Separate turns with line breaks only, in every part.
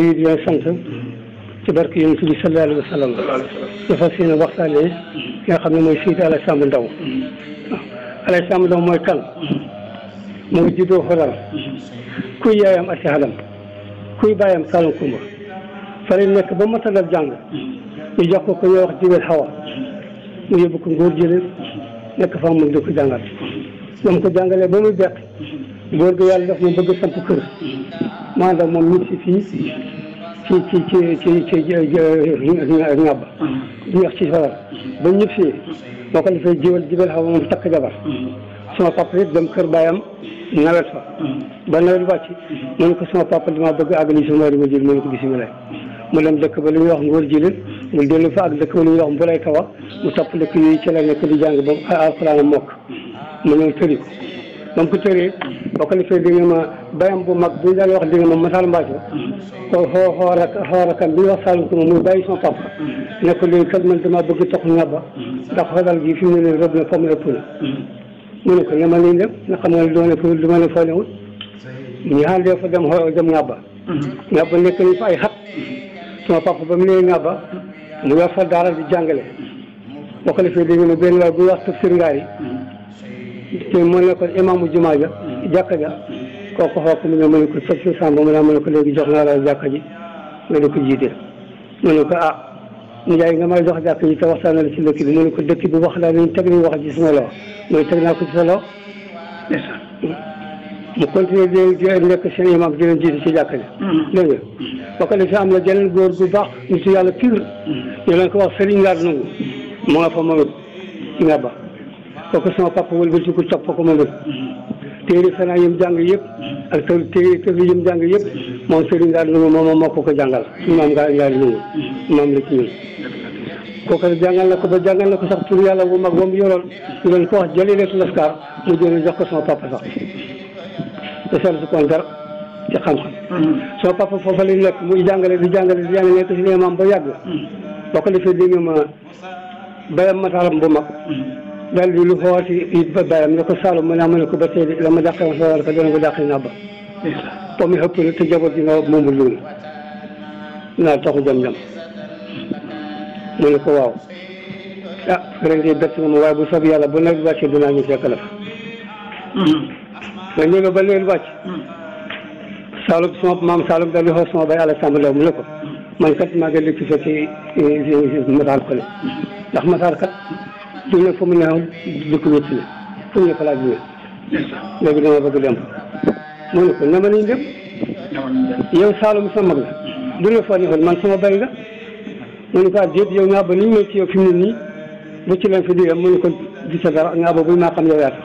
ñu di leen sant ci barke Yonent bi sallallahu alayhi wa sallam dafa seen waxtaanee ki nga xam ne mooy Seydi Alaji Samb Ndaw Alaji Samb Ndaw mooy kan mu ngi juddoo Xodar kuy yaayam Asi Hadam kuy bàyyam Saloum Kumba fa lay nekk ba matalal jàng ñu jox ko ñuy wax Jibel Hawa mu yóbbu ko Ngóor Jëleen nekk fa mu di ko jàngal ba mu ko jàngalee ba muy beq góor gi yàlla def mu bëgg samp kër maa ndax moom nit si fii ci ñàbb di wax ci Xodar ba ñëpp si moo ko defee Jibel Hawa moom takk jabar sama papa it dem kër baayam nawet fa ba nawet wàcc mu ne ko sama papa dama bëgg àgg li sama ma jël mu ne ko bisimilah mu dem dëkk ba lu ñuy wax Ngóor Jëleen mu dellu fa ak dëkk ba lu ñuy wax Mbulay Tawa mu topp dëkk yooyu ci la nekk di jàng ba alxuraan mokk mu ñëw tëri ko ba mu ko tëree boo ko defee di nga ma bayam bu mag bu ñu daan wax di nga ma Masal Mbacke ko xoorakam bi ñuy wax Saloum Kumba muy bàyyi sama papa ne ko léegi kat man dama bëgg taxu ñàbba ndax Xodar gi fi mu ne nii rëb na fa mu ëpp na mu ne ko ne ma liñ dem nga xam nga du ma ne foo newul ñu àndee fa dem ñàbba ñàbba nekk nañ fa ay xat sama papa ba mu nee ñàbba mu yor fa daara di jàngale boo ko defee dégg nga benn waay bu wax tafsir ngaari te moo nekkoon imaamu jumaa ja jàkka ja kooku xoo ko mu ne ma ne ko tafsir Samba mu ne ko léegi jox naa la jàkka ji nga di ko jiite mu ne ko Ndiaye nga may jox jàkk ji te waxtaan la ci dëkk bi mu ne ko dëkk bi wax daal nañ teg nañ wax ci sama loxo mooy teg naa ko ci sa loxo mu continuer di nekk seen imam di leen jiite ci jàkk ji dégg nga boo ko defee am na geneen góor gu baax nitu yàlla pire ñu leen ko wax Serigne Ngaar Nangu mu nga fa moom it nga ba kooku sama papa wëlbati ko topp ko moom it téere fanaa yëm jàng yëpp ak téere yëm jàng yëpp moom Serigne Ngaar Nangu moom moo ko jàngal suñu maam Ngaar Nangu maam la ci ñun kooku jàngal na ko ba jàngal na ko sax tur yàlla bu mag ba mu yoroon ñu doon ko wax Jalilatul Askar mu jël jox ko sama papa sax te seetlu ko dara ci xam-xam sama papa foofa lay nekk muy jàngale di jàngale nekk si maam ba yàgg boo ko defee dégg nga ma bayam mataaram bu mag daal di lu xooti it ba bayam ne ko Saloum ma ne ko ba tey la ma dàqee woon sa ko dana ko dàqee naa ba comme xëpp na te jaboot gi nga moomul loolu naa taxu jam-jam mu ne ko waaw ren de bett nga ma waaye bu soob yàlla bu nawet wàccee dinaa ñu fekk la fa nga ñëwee ba nawet wàcc Saloum sama maam Saloum daal di xool sama bay Alaji Samb Ndaw mu ne ko man kat maa ngi lekk fekk Matar Kole ndax Matar kat du ne fu mu neexoon dëkk wétti ne fu mu ne fa laa jógee léegi dama bëgg dem mu ne ko nama nañ dem yow Saloum sa mag la du ne foo neexoon man sama bay la mu ne ko déet yow ngaa ba ni ñu may ci yow fi mu ne nii bu ci leen fi di mu ne ko di sa dara ngaa ba buy maa xam yow yaa tax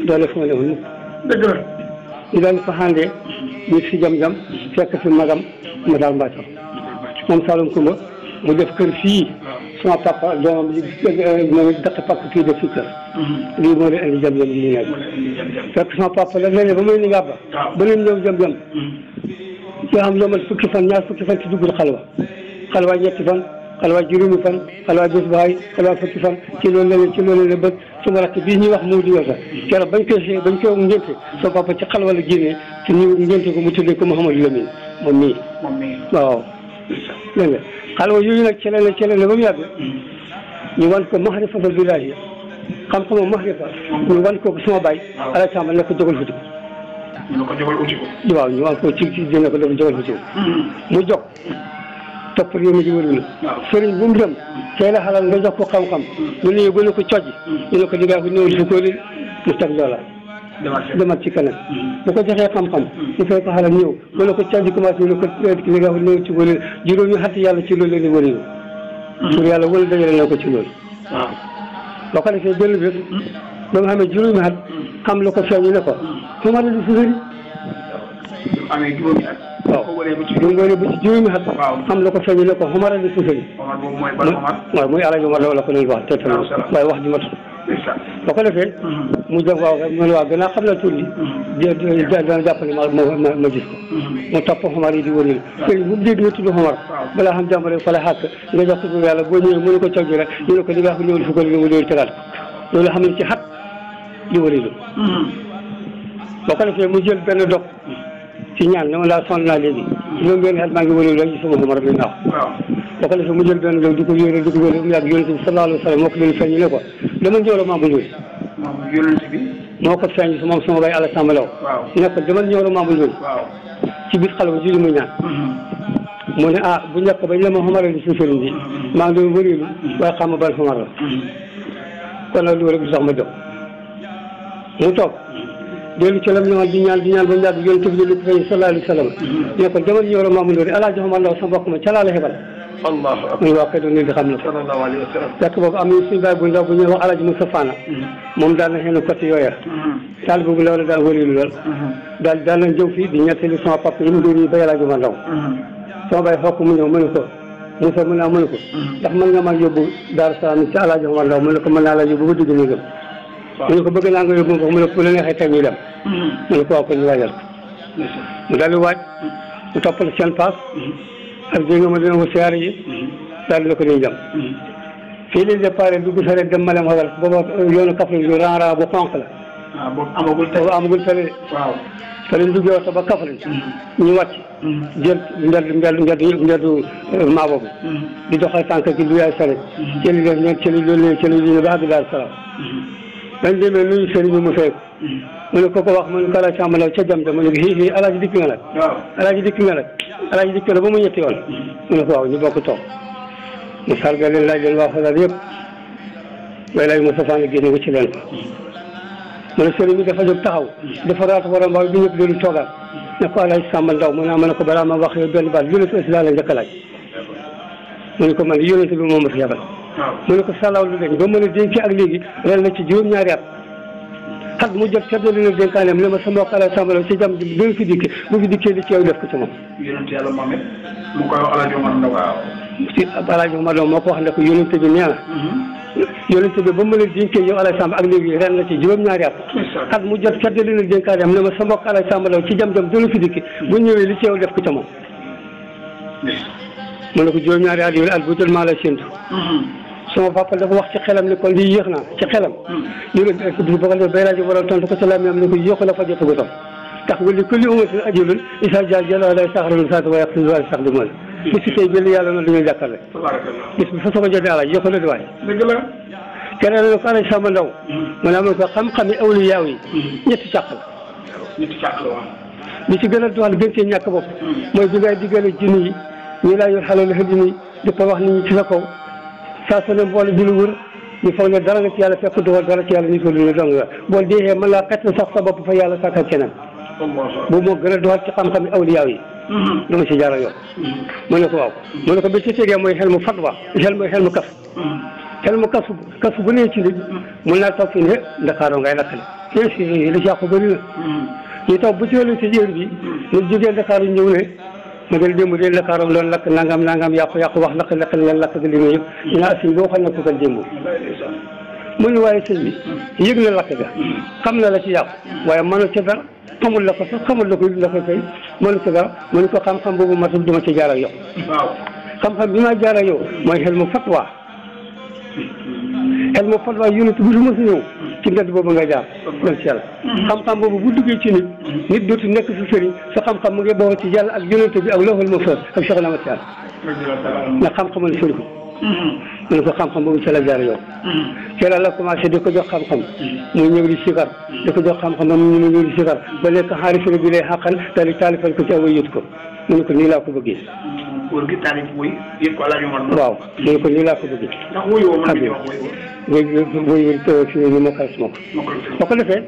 doole fu ma neexoon mukk dëgg la ñu daan fa xàndee ñu si jam-jam fekk fi magam ma daal mbàccam moom Saloum Kumba mu def kër fii sama papa doomam moom daq pakk kii def fii kër lii moo di indi jam-jam bi ñu nekk fekk sama papa la léeg-léeg ba muy ni ngàbba ba leen ñëw jam-jam yoo xam yomal fukki fan ñaar fukki fan ci dugg xalwa ñetti fan xalwa juróomi fan xalwa bés baay xalwa fukki fan ci loolu la bët suma rakk bii ñuy wax mu di yosa keroog bañ koy ngénte sama papa ci xalwa la génnee te ñu ngénte ko mu tuddee ko Mouhamadou Lamine moom mii waaw dégg nga xalwa yooyu nag ci la ba mu yàgg ñu wan ko mahrifatul billahi xam-xamu mahrifa ñu wan ko sama baay Alaji Samb ne ko jógal futi ko waaw ñu wan ko ci dina ko dafa jógal futi ko mu jóg topp réew mi di wërwël sëriñ bu mu dem tey la xalal nga jox ko xam-xam mu ne ba ne ko cojj ñu ne ko liggéey ko néewul fu ko li mu teg loola demal ci kanam bu ko joxee xam-xam mu fay ko xalal ñëw ba ne ko cojj commencé ñu ne ko liggéey ko néewul ci wërwël juróomi xat yàlla ci loolu la wërwël pour yàlla wël dajale na ko ci loolu boo ko defee benn bés ba nga xam ne juróomi xat xam la ko feeñu ne ko fu ma di sufari waaw bu ci juróomi xat xam la ko feeñu ne ko xomara di suufari waaw muy Alaji Omar la ko doon wax te tamit waaye wax ji mat boo ko defee mu dem waaw man waaw gannaaw xam na tur bi dana jàppale ma gis ko mu topp xomar yi di wëril sëriñ bu dégg nga tudd xomar balaa xam jàmm rek fa la xàkk nga jox ko yàlla boo ñëwee mu ne ko cog rek ñu ne ko li nga xam ñëwul fu ko li mu loolu tegaat ko loolu xam ne ci xat di wërilu boo ko defee mu jël benn dog ci ñaan ne ma daal sonn naa léegi juróom benn xel maa ngi wëlu léegi sama xamar bi naaw boo ko defee mu jël benn di ko yóore di ko yóore mu yàgg yonent bi sallallahu alayhi wa sallam moo ko leen feeñ ne ko dama ñëw la Mamadou Ndoye
yonent bi
moo ko feeñ moom sama bay àlla samba law ne ko dama ñëw la Mamadou Ndoye ci biir xale ba julli muy ñaan mu ne ah bu njëkk bañ la ma xamaral di si sëriñ bi maa ngi doon wëreelu waaye xam ma ban xamar la kon nag loolu rek du sax ma jóg mu toog dellu ci lam ñëwaat di ñaan ba mu yàgg yonent bi jëli ko feeñ sallallahu alayhi wa sallam ne ko demal ñëw la Mamadou Ndoye alaaji xamar ndaw sa mbokk ma ca laa la xebal muy waa kay doon ni di xam na
sallallahu alayhi wa sallam
fekk boobu am na suñu baay bu ndaw bu ñuy wax alaaji Moussa Fana moom daal na xëy côté yooya taal boobu loolu daal wëreelu lool daal nañ jëw fii di ñettali sama papa yi mu doon yi ba alaaji ma ndaw sama baay xokk mu ñëw mu ne ko Moussa mën naa mu ne ko ndax mën nga maa yóbbu Daaru Salaam ci alaaji ma ndaw mu ne ko mën naa la yóbbu ba dugg néegam mu ne ko bëgg naa nga yóbbu ma ko mu ne ko bu la neexee tey ñuy dem mu ne ko waaw ko ñu waajal mu daal di waaj mu toppal seen paas ak dégg nga ma dina ko siyaare yi daal di la ko dañ dem fii lañ déparé dugg sa rek dem Malem Hodar booba yoonu Kaffrine yu ran bu xonq la boobu amagul tali waaw fa lañ duggee oto ba Kaffrine ñu wàcc jël mbeddu maa boobu di doxal tànk ci lu yaay sare cëli def ñeen cëli loolu ba àgg Daaru Salaam dañ demee nuyu sëriñ bi mu fekk mu ne ko wax mu ne ko alaaji Samba Law ca jam mu ne ko xii alaaji dikk nga nag alaaji dikk nga ba mu ñetti yoon mu ne ko waaw ñu bokk toog mu sargal leen laaj leen waa Hodar yëpp way laaj Moustapha ne génne ko ci leen ko mu ne sëriñ bi dafa jóg taxaw dafa raatu waram waaw bi ñëpp dellu toogaat ne ko alaaji Samba Ndaw mu ne ma ne ko balaa ma wax yow benn baat yonent bi la njëkk a laaj mu ne ko man yonent bi moom ma fi yabal mu ne ko salaw lu dañ ba mën a dénk ak léegi ren na ci juróom-ñaari at mu jot seddali na dénkaaneem ne ma sa mbokk alaaji Samba Law ci jàmm bi nga fi dikkee bu fi dikkee li ci yow def ko ci moom
yonent yàlla Muhammad mu koy wax alaaji Omar Ndaw
si alaaji Omar Ndaw moo ko wax ne ko yonent bi nee na yonent bi ba mën a dénkee yow alaaji Samba ak léegi ren na ci juróom-ñaari at mu jot seddali na dénkaaneem ne ma sa mbokk alaaji Samba Law ci jàmm dina fi dikkee bu ñëwee li ci yow def ko ci moom mu ne ko juróom-ñaari at yooyu at bu jot maa la séntu sama papa dafa wax ci xelam ni kon lii yéex naa ci xelam ñu ne boo ko def bay rajo war a tontu ko ci laam am ne ko yokku la fa jotagu tam tax wali kulli ummatin ajulun isa ja jëla lay saxarun saata wa yaqsi wa sax di mën bis si tey jël yàlla noonu dañuy jàkkaarle bis bi fa soo ko jotee alaaj yokku la di waay keneen ne ko alaaji Samba Ndaw mu ne am ko xam-xami awliyaaw yi ñetti càq la li ci gën a doxal gën cee ñàkk bopp mooy bi ngay diggale jinni yi ñi laa yor xalal xëddini di ko wax nit ñi ci sa kaw saa su ne mboole di lu wër ñu foog ne dara nga ci yàlla fekk doxal dara ci yàlla nit ko lu ne dong nga boo deexee mën laa xett sax sa bopp fa yàlla sàkkal keneen boobu moo gën a doxal ci xam-xam awliyaaw yi dama si jaara yow mu ne ko waaw mu ne ko bi ci tegee mooy xel mu fatwa mooy xel mu kaf xel mu kaf bu nee ci nit mun naa toog fi ne Ndakaaroo ngay lakkale si li ci yàqu bëri na ñu taw bu ci wàllu si heure bi ñu jógee Dakar ñëw ne ma gën démb de Dakar loolu lakk nangam yàqu wax lakk leen lakk gi li nga yëpp ñu naan sëñ boo xam ne ko kat démb mu ne waaye sëñ bi yëg na lakk ga xam na la ci yàqu waaye mënu ci dara xamul la ko sax xamul la ko kay mënu ci dara mu ne ko xam-xam boobu matul duma ci jaar ak yow xam-xam bi ma jaar ak yow mooy xel mu fatwa yonent bu du ma si ñëw ci mbedd boobu nga jaar dem ci yàlla xam-xam boobu bu duggee ci nit dootu nekk si sëriñ sa xam-xam mu ngi boo ci yàlla ak yonent bi ak lawhul mahfuus ak Cheikh Ahmad Tidiane ndax xam-xamal sëriñ mu ne ko xam-xam boobu ci la jaar yow ci la commencé di ko jox xam-xam muy ñëw di sikar di ko jox xam-xam mu ñëw di sikar ba nekk xaarisara bi lay xàqal daal di taalifal ko ci aw yët ko mu ne ko nii laa ko bëggee
góor gi taalif wuy yëg ko alaaji Omar
waaw mu ne ko nii laa ko bëggee
ndax wuy woo mën nañu wax
wuy fi ñu mokkal si boo ko defee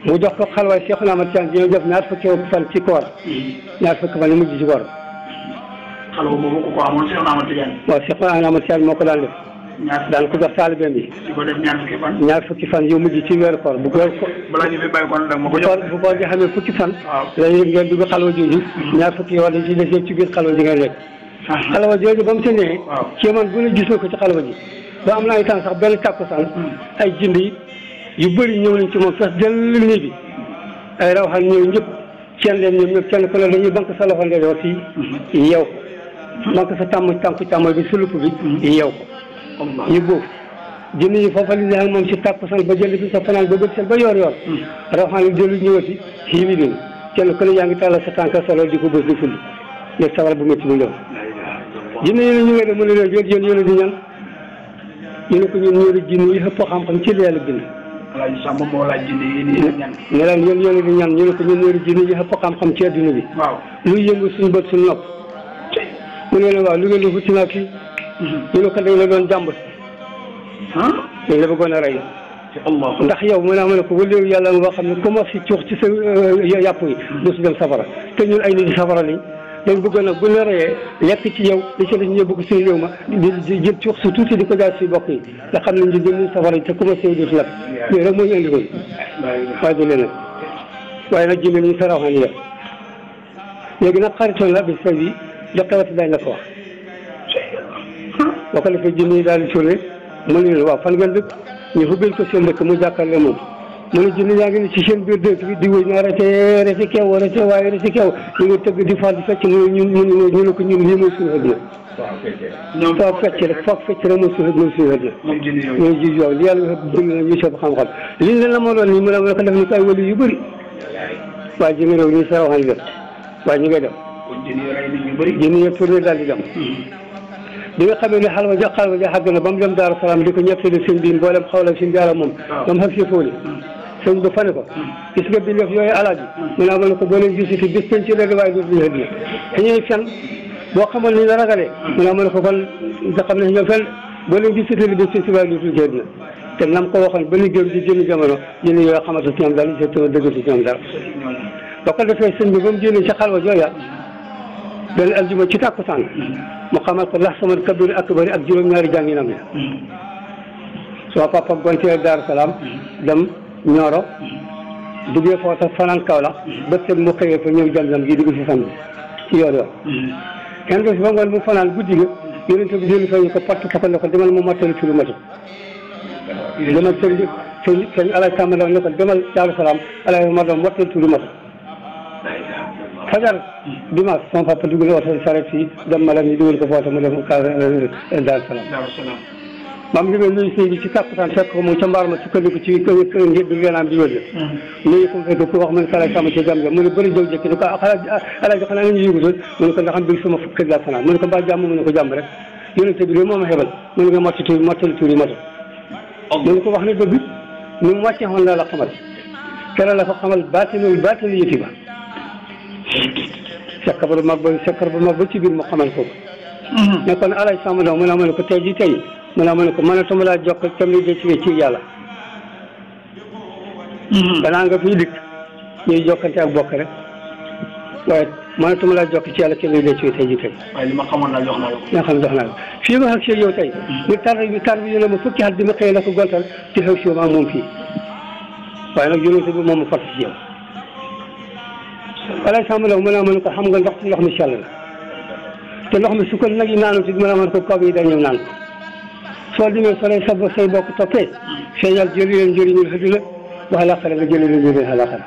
mu jox ko xalwaay Cheikh Ahmad Tidiane dina def ñaar fukki fan ci koor ñaar fukki fan yu mujj ci koor
xalwa boobu ko amoon Cheikh Ahmad Tidiane
waaw Cheikh Ahmad Tidiane moo ko daan def daan ko jox taalibeem bi
di ko def
ñaar fukki fan yu mujj ci weeru koor bu ko
balaa ñu fi bàyyi ko nag ma ko jox
bu ko xamee fukki fan léegi ngeen dugg xalwa jooju ñaar fukki yoon dañ ci des yëpp ci biir xalwa ji ngeen nekk xalwa jooju ba mu ca nee ci man bu ne gis na ko ci xalwa ji ba am na ay temps sax benn tàkkusaan ay jindi yu bëri ñëw nañ ci moom sax dell nii bi ay rawxaan ñëw ñëpp kenn leen ñoom ñëpp kenn ku ne dañuy banque sa loxo ndeyjoor fii yeew ko banque sa tànku càmmoñ bi sulup bi yeew ko ñu boof jënd yi foofa li ak moom si tàkkusaan ba jënd bi sa fanaan ba bët seen ba yor rawxaan yi dellu ñëwati xii bi kenn ku ne yaa ngi tàllal sa tànk solo di ko bës di ful léegi sawara bu métti bi ñëw jinne yi ñu ngi dem mu ne leen yéen yéen di ñan ñu ne ko ñun ñoo di jinne yi ëpp xam-xam ci li yàlla bind
Alaaji Samba moo laaj jinne yi nii ñan
ne leen yéen yéen di ñan ñu ne ko ñun ñoo di jinne yi ëpp xam-xam ci adduna bi
waaw
luy yëngu suñu bët suñu nopp mu ne leen waaw lu ngeen di futti naa fii ñu ne ko dañ la doon jàmbat dañ la bëggoon a rey
Allah
ndax yow mu ne ma ne ko wëleewu yàlla nga xam ne comment si cuux ci sa yàpp yi du si dem safara te ñun ay nit di safara lañ dañ bëggoon nag bu ñu reyee lekk ci yow li ci des ñu bëgg suñu réew ma di jël cuux su tuuti di ko jaay si bokk yi nga xam ne ñu jëm safara yi te commencé wu dootu lakk yooyu rek moo ñu indi woon waaye du leneen waaye nag jinne ñu saraxaan yi léegi nag xaritoon la bis fa bi joxewati dañ la ko wax boo ko defee jinne yi daal di tourné mu ne leen waaw fan ngeen dëkk ñu xubbil ko seen dëkk mu jàkkaarloo moom mu ne jinne yaa ngi ni ci seen biir dëkk bi di wëy na rete kew rete waaye rete kew ñu ngi tëgg di fal di fecc mu ne ñu ne ko ñun lii mooy suñu àdduna foog fecc rek mooy suñu àdduna ñooy ji yow li yàlla bëgg na ñu soob xam-xam liñ leen la moo doon nii mu ne ko def ni ko ay wali yu bëri waaye jinne réew nii sa waxaan def waaye ñu ngay dem jinne yëpp tourné daal di dem bi nga xamee ne xalwa ja xàgg na ba mu dem Daaru Salaam di ko ñettali sëñ bi mboolem xawla sëñ jaara moom ba mu xag si fóoli sëñ ba fane ko gis nga bi def yooyu alaaji mu naa ma ne ko boo leen gisati bis penc ci rek waaye dootuñu xëdd te ñuy fen boo xamal ni la ragalee mu naa ma ne ko kon nga xam ne ñoo fen boo leen gisati bis penc waaye dootuñu xëdd na te nam ko waxoon ba liggéey di jënd jamono jënd yooyu xamante ci ñoom daal surtout dëgg ci ñoom dara ba ko defee sëñ bi ba mu génnee ci xalwa jooya benn aljuma ci tàkkusaan mu xamal ko lax sama kabir akbari ak juróom-ñaari jànginam la soo papa gontee Daaru Salaam dem Ñooro duggee foofa fanaan Kaolack ba seen mu xëyee fa ñëw jam-jam gi dugg si samedi ci yoor kenn du si ba ngoon mu fanaan guddi ga yonente bi jëli fa ñu ko porte ko ne ko demal mu mottali turu matu demal sëñ Alaaji Samba Ndaw ne ko demal Daaru Salaam Alaaji ma doon mottali turu matu fajar dimanche sama papa dugg na oto saret fii dem ma la ñu dugal ko foofu mu dem Daaru Salaam maam li ngeen nuyu sëy bi ci tàkkusaan fekk ko moom ca mbaar ma sukkandiku ci ngir bi geenaam bi wël nuyu ko fekk ku wax mu ne ko Alaaji Samba ci gam mu ne bëri jëw jëkki ne ko Alaaji xanaa nga ñu yëgutoon mu ne ko ndax am bi sama fukk la fanaan mu ne ko mbaa jàmm mu ne ko jàmm rek yonente bi de moo ma xebal mu ne ko mottali tuuri matu mu ne ko wax ne dëgg ni mu wàcce xoon la xamal kere la ko xamal baatinu yëti ba sekkar bu mag ba ci biir mu xamal ko ne kon Alaaji Samba Ndaw mu ne ma ne ko tey ji tey mu ne ma ne ko mënatuma laa jokk tam li ci yàlla danaa nga fii dikk ñuy jokkante ak bokk rek waaye mënatuma laa jokk ci yàlla kenn li ci tey ji tey
waaye li ma xamoon naa jox naa la ko
nga xam jox naa la fii ma xag si yow tey ñu tar bi ne ma fukki at di ma xëy la ko gontal ci xew si ma moom fii waaye nag yonente bi moom ma fart ci yow Alaaji Samba Ndaw mën naa mën ko xam nga ndox mi sell la te ndox mi su ko nag yi naanu si mën naa mën ko kaw yi dañu naan ko soo demee soo lay say bokk toppee feeñal jëli leen njëriñul àddina wax laaxira nga jëli leen njëriñ àllaaxira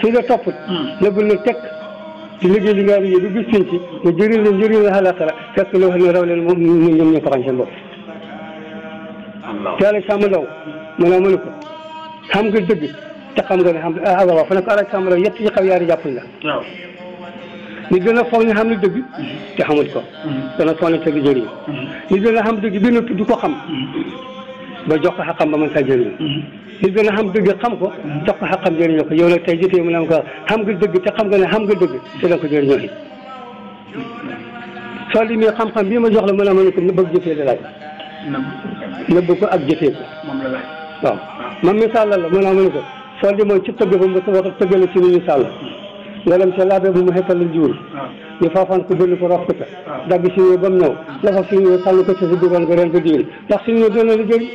su la topput nëbbul na teg ci liggéey li nga liggéey du bis fiñ ci nga jëriñ leen njëriñul àllaaxira fekk loo xam ne raw leen moom ñoom ñoo ko xam seen bopp te Alaaji Samba Ndaw mën naa mën ko xam nga dëgg te xam nga ne xam waaw fa ne ko Alaaji Samba Ndaw yett yi xaw yaari jàppuñ la ñu gën a foog ñu xam ne dëgg te xamul ko dana foog ne tëgg jëriñ ñu gën a xam dëgg bi noppi du ko xam ba jox ko xaqam ba mën saa jëriñ ñu gën a xam dëgg xam ko jox ko xaqam jëriñoo ko yow nag tey jotee mu ne ko xam nga dëgg te xam nga ne xam nga dëgg te danga ko jëriñoo it soo limee xam-xam bii ma jox la mën a mën ko nëbb ak jëfee la laaj nëbb ko ak jëfee ko waaw man misaal la mën a mën ko soo limoo ci tëgg ba mu tëgg la ci ni misaal la nga dem ca laabe bu mu xetal la jiwul ñu faafaan ko bënn ko rof ko ca dagg si ñëw ba mu ñëw lafa si ñëw sànni ko ca si biiroon nga ren ba diwén ndax si ñëw doon na la jëriñ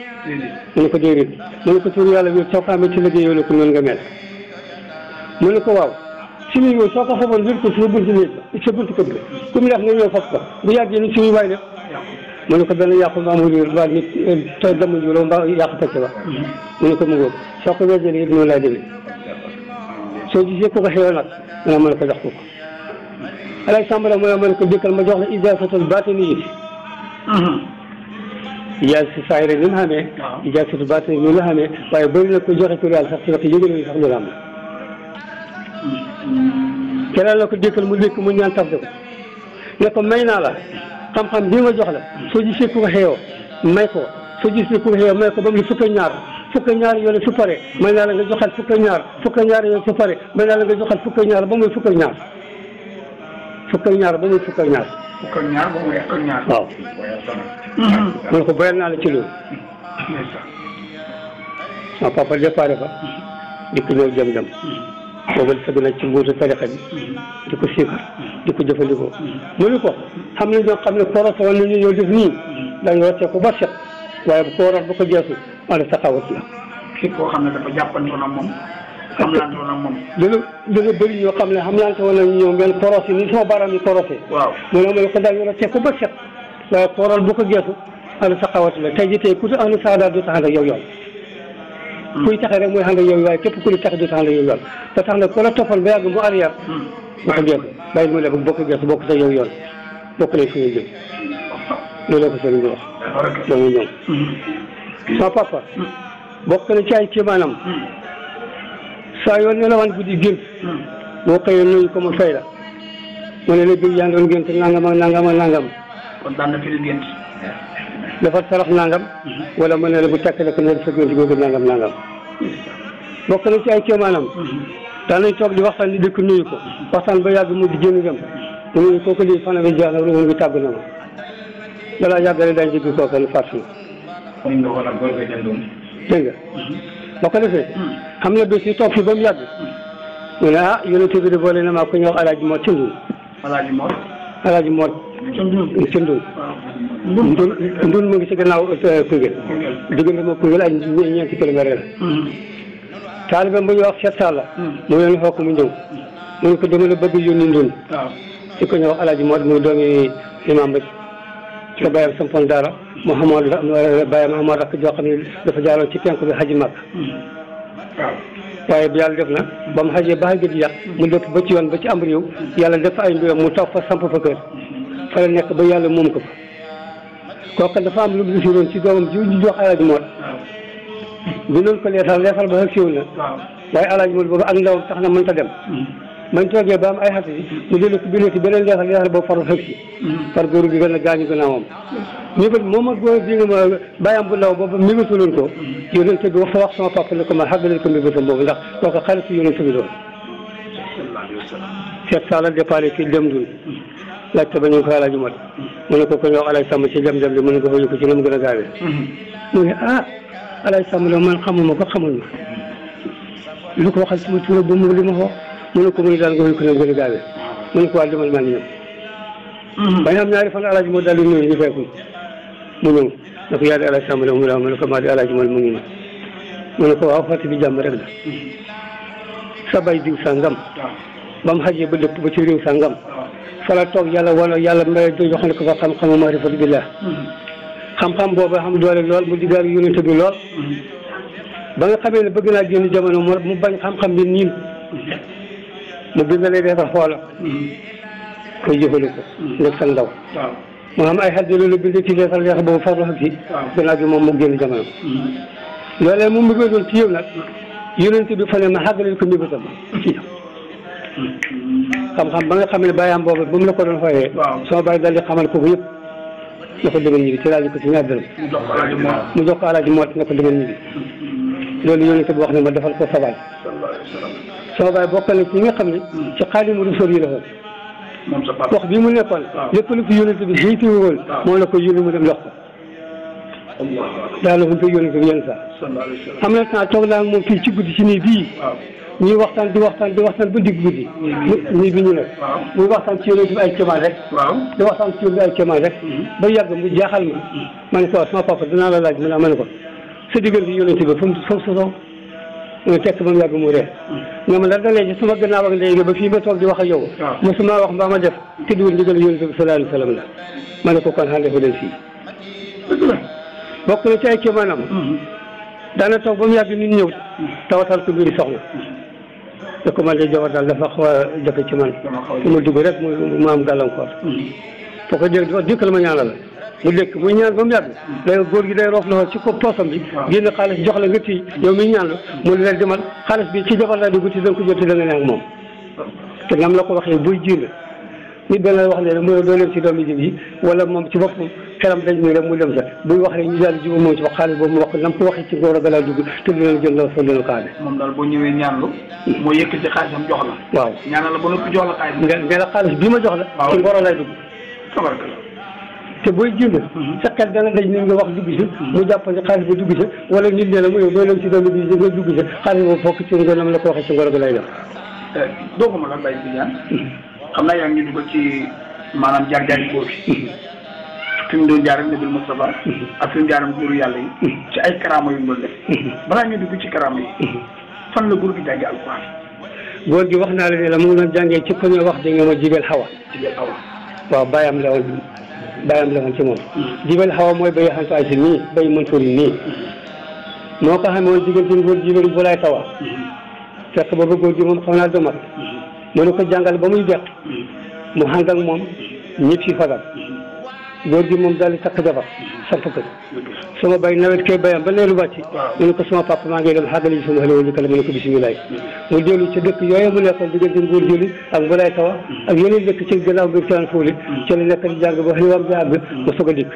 mu ne ko déedéet mu ne ko tur yàlla bi soo ko amee ci liggéey yow la ko noonu nga mel mu ne ko waaw si ñëw soo ko faboon jël ko sa buntu néeg ba sa buntu kër ga ku mu neex nga ñëw fab ko bu yàggee ni suñu waay def mu ne ko dana yàqu mbaa mu réer mbaa nit te damu julo mbaa yàqu tacc ba mu ne ko mu ngóob soo ko wejjee it noonu laay demee soo gisee ku ko xew nag mën a mën ko jox ko Alaaji Samba Ndaw mën a mën ko dëkkal ma jox la ijaasatul baatini yi ijaasatu saahira ni mu xamee ijaasatu baatini ni mu xamee waaye bëri na ko joxe tur yàlla sax ci wax yëgal sax loolu am keneen la ko dékkal mu dékk mu ñaan taf ko ne ko may naa la xam-xam bii ma jox la soo gisee ku ko xeeyoo may ko soo gisee ku ko xeeyoo may ko ba mu fukk ak ñaar yoon su pare may naa la nga joxal fukk ak ñaar yoon su pare may naa la nga joxal fukk ak ñaar ba muy fukk ak ñaar ba muy fukk ak ñaar.
fukk ak ñaar ba muy fukk ak ñaar.
waaw. ma ne ko boyal naa la ci loolu. waaw papa déparé fa di ko ñëw dem. boobu sëgg na ci mbuutu tarixa bi di ko siikar di ko jëfandikoo mu ni ko xam ne ñoo xam ne koros woon nañu ñëw def nii dañu roccee ko ba set waaye bu ko waral bu ko jeesu wala saxawat la
képp koo xam ne dafa jàppantoon ak moom xamlantoon ak moom
dana bëri ñoo xam ne xamlante woon nañu ñoom benn koros yi ni sama baaraam yi korosé
waaw
mu ne ma ne ko dañu roccee ko ba set waaye ko waral bu ko jeesu wala saxawat la tey ji tey ku ahlu saada du tax ak yow yoon kuy taxe rek mooy xam ne yow waaye képp ku ñu tax du tax la yow yoon te tax na ku la toppal ba yàgg mu arrière boo ko geesu bàyyi mu ne boo ko geesu bokk sa yow yoon bokk nañ fi ñuy jëm loolu la ko sëriñ bi wax loolu ñoom sama papa bokk na ci ay kéemaanam saa yoon ne la wan guddi gént boo xëyee nuyu ko mu fay la mu ne la bëgg yaa ngi doon gént nangam ak nangam ak nangam
kon daan na fi di gént
dafa sarax nangam wala mu ne la bu takkale ko ne sa gént googu nangam bokk na ci ay kéemaanam daan nañ toog di waxtaan di dëkk nuyu ko waxtaan ba yàgg mu di génn dem mu nuyu kooku lii fan la jeex na ruuxam bi tàgg na ma balaa yàggale dañ dégg kooku ne fàtt na dégg nga boo ko defee xam na bés yi toog fi ba mu yàgg mu ne ah yonent bi de boole na maa ko ñuy wax alaaji Mor Cëndul alaaji Mor Cëndul ndun mu ngi ci gannaaw Koungheul diggante ma Koungheul ay ñeenti kilomètre la taalibe bu ñuy wax Cheikh Sall mu leen xokk mu ñëw mu ne ko dama la bëgg yónni ndun ci ko ñuy wax alaaji Mor mu doomi imam ba ci bàyyam sampoon daara Mouhamad bàyyam Mouhamad rakk joo xam ne dafa jaaroon ci penku bi xaji Makka waaye bi yàlla def na ba mu xajee ba xaj gi yàq mu dëpp ba ci yoon ba ci am réew yàlla def ay mbiram mu toog fa samp fa kër fa la nekk ba yàlla moom ko fa kooku dafa am lu mu gisiroon ci doomam ji ñu jox alaaji Mor bi noonu ko leetal ba xëg siwul na waaye alaaji Mor boobu ak ndawam tax na mënta dem bañ toogee ba am ay xat yi mu dellu ko bindee ci beneen leetal boobu faru xëg si par góoru gi gën a gaañu gannaawam mébét moom ak góor bi nga ma bàyyam bu ndaw boobu mébétuloon ko yonente bi wax sama papa ne ko ma xàggalal ko mébétam boobu ndax kooku xaritu yonente bi doon Cheikh Sall départ fii dem dun laajte ba ñu ko alaaji Mor mu ne ko ko ñëw alaaji Sàmm ci dem li mu ne ko fa yëkko ci na mu gën a gaawee mu ne ah alaaji Sàmm la man xamuma ko xamul ma lu ko waxal sama tur ba mu li ma wax mu ne ko mu ne daal nga yëkko na mu gën a gaawee mu ne ko waa demal maa ngi ñëw bañ am ñaari fan alaaji Mor daal di nuyu ñu fekku mu ñëw ne ko yaa di alaaji Sàmm la mu ne ko maa di alaaji Mor mu ngi nii mu ne ko waaw fàtte bi jàmm rek la sa bay diw sangam ba mu xajee ba dëpp ba ci réew sangam fa la toog yàlla wala yàlla may jox ne ko fa xam-xamu maarifatu billah xam-xam boobu xam doole lool mu diggaar yonente bi lool ba nga xamee ne bëgg naa génn jamono mu bañ xam-xam bi niin mu bindalee defa xoola koy jëfandikoo ndeg sa ndaw mu xam ay xaddi loolu bind ci leetal leex boobu farlu ak si gannaaw gi moom mu génn jamono loolee mu mbëggee doon ci yow nag yonente bi fa ne ma xàggaleel ko mbébétam ci xam-xam ba nga xam ne bàyyam boobu ba mu la ko doon xooyee sama bàyyi daal di xamal kooku yëpp na ko demal ñibbi ci laaj ko ci ñaar dërëm mu jox ko alaaji Mor na ko demal ñibbi loolu yonente bi wax ne ma defal ko sabaay sama bàyyi bokk na ci ñi nga xam ne ci Xaadimu Rasuul yi la woon wax bii mu nekkoon lépp lu fi yonente bi jiitu woon moom la ko yónni mu dem jox ko daal la fu mu koy yonente bi yenn saa am na temps toog naa moom fii ci guddi ci nii bii ñuy waxtaan di waxtaan ba digg guddi nii bi ñu ne muy waxtaan ci yonente bi ay kéemaan rek di waxtaan ci yonente bi ay kéemaan rek ba yàgg mu jaaxal ma ne ko sama papa dinaa la laaj mu ne ma ne ko sa diggante yonente bi fu mu sosoo mu tekk ba mu yàgg mu ree nga ma la dalee ci sama gannaaw ak léegi ba fii ba toog di wax ak yow mosuma wax mbaa ma def te diwul ndigal yonente bi sallallahu alayhi wa sallam la ma ne ko kon xande fa leen fii bokk na ci ay kéemaanam daana toog ba mu yàgg nit ñëw tawatal ko mbiri soxna te ko man de jabar daal dafa xaw a jafe ci man mu dugg rek mu am gàllankoor foo ko dégg wax dikkal ma ñaanal la mu dëkk muy ñaan ba mu yàgg day góor gi day roof loxo ci ko poosam bi génn xaalis jox la nga tii yow mi ñaan la mu ne leen demal xaalis bi ci jabar laa di guti da nga ko jot da nga ne ak moom te nam la ko waxee buy jiir nit dana wax ne mu doo leen ci doomi jiw yi wala moom ci boppam xelam dañ muy rek mu dem sa buy wax rek ñu daal di juba moom ci wax xaalis boobu mu wax nam ko waxee ci ngóor a galaa dugg te du leen jël la fa leen kaane
moom daal boo ñëwee ñaanlu moo yëkkati xaalisam jox la
waaw
ñaanal la ba noppi jox la xaalis
nga la xaalis bii ma jox la ci ngóor a lay dugg
tabarkalla
te booy jiw sa xel dana daj nit nga wax dugg si mu jàpp ne xaalis ba dugg si wala nit ne la mu yow doo leen ci doomi jiw nga dugg si xaalis boobu fokk ci ngóor nam la ko waxee ci ngóor a galay def
doo ko mën a bàyyi bi ñaan xam naa yaa ngi dugg ci maanaam jaar-jaari góor bi fi mu doon jaar ak Nabil Moustapha ak fi mu jaar ak góoru yàlla yi ci ay karaama yu mu doon def balaa ñu dugg ci karaama yi fan la góor gi jàngee alquran
góor gi wax naa la ne la mu ngi doon jàngee ci ko ñu wax dégg nga ma jibel xawa waaw bàyyam la woon ci moom jibel xawa mooy bay xantuwaay si nii bay mëntuuri nii moo ko xamee woon diggante góor jibel bu lay tawa fekk booba góor gi moom xam naa domat mu ne ko jàngal ba muy deq mu ànd ak moom ñëpp si fagal góor gi moom daal di takk jabar samp kër sama bay nawet kay bayam ba leelu wàcc mu ne ko sama papa maa ngi dem xàggali ji sama xale wu njëkk la mu ne ko bisimilaay mu dellu ca dëkk yooyu mu nekkoon diggante Nguur Jëli ak Mbulaay Tawa ak yeneen dëkk ci gannaaw biir Tiwaawan Fóoli ci la nekk di jàng ba xëliwaam bi àgg mu soog a dikk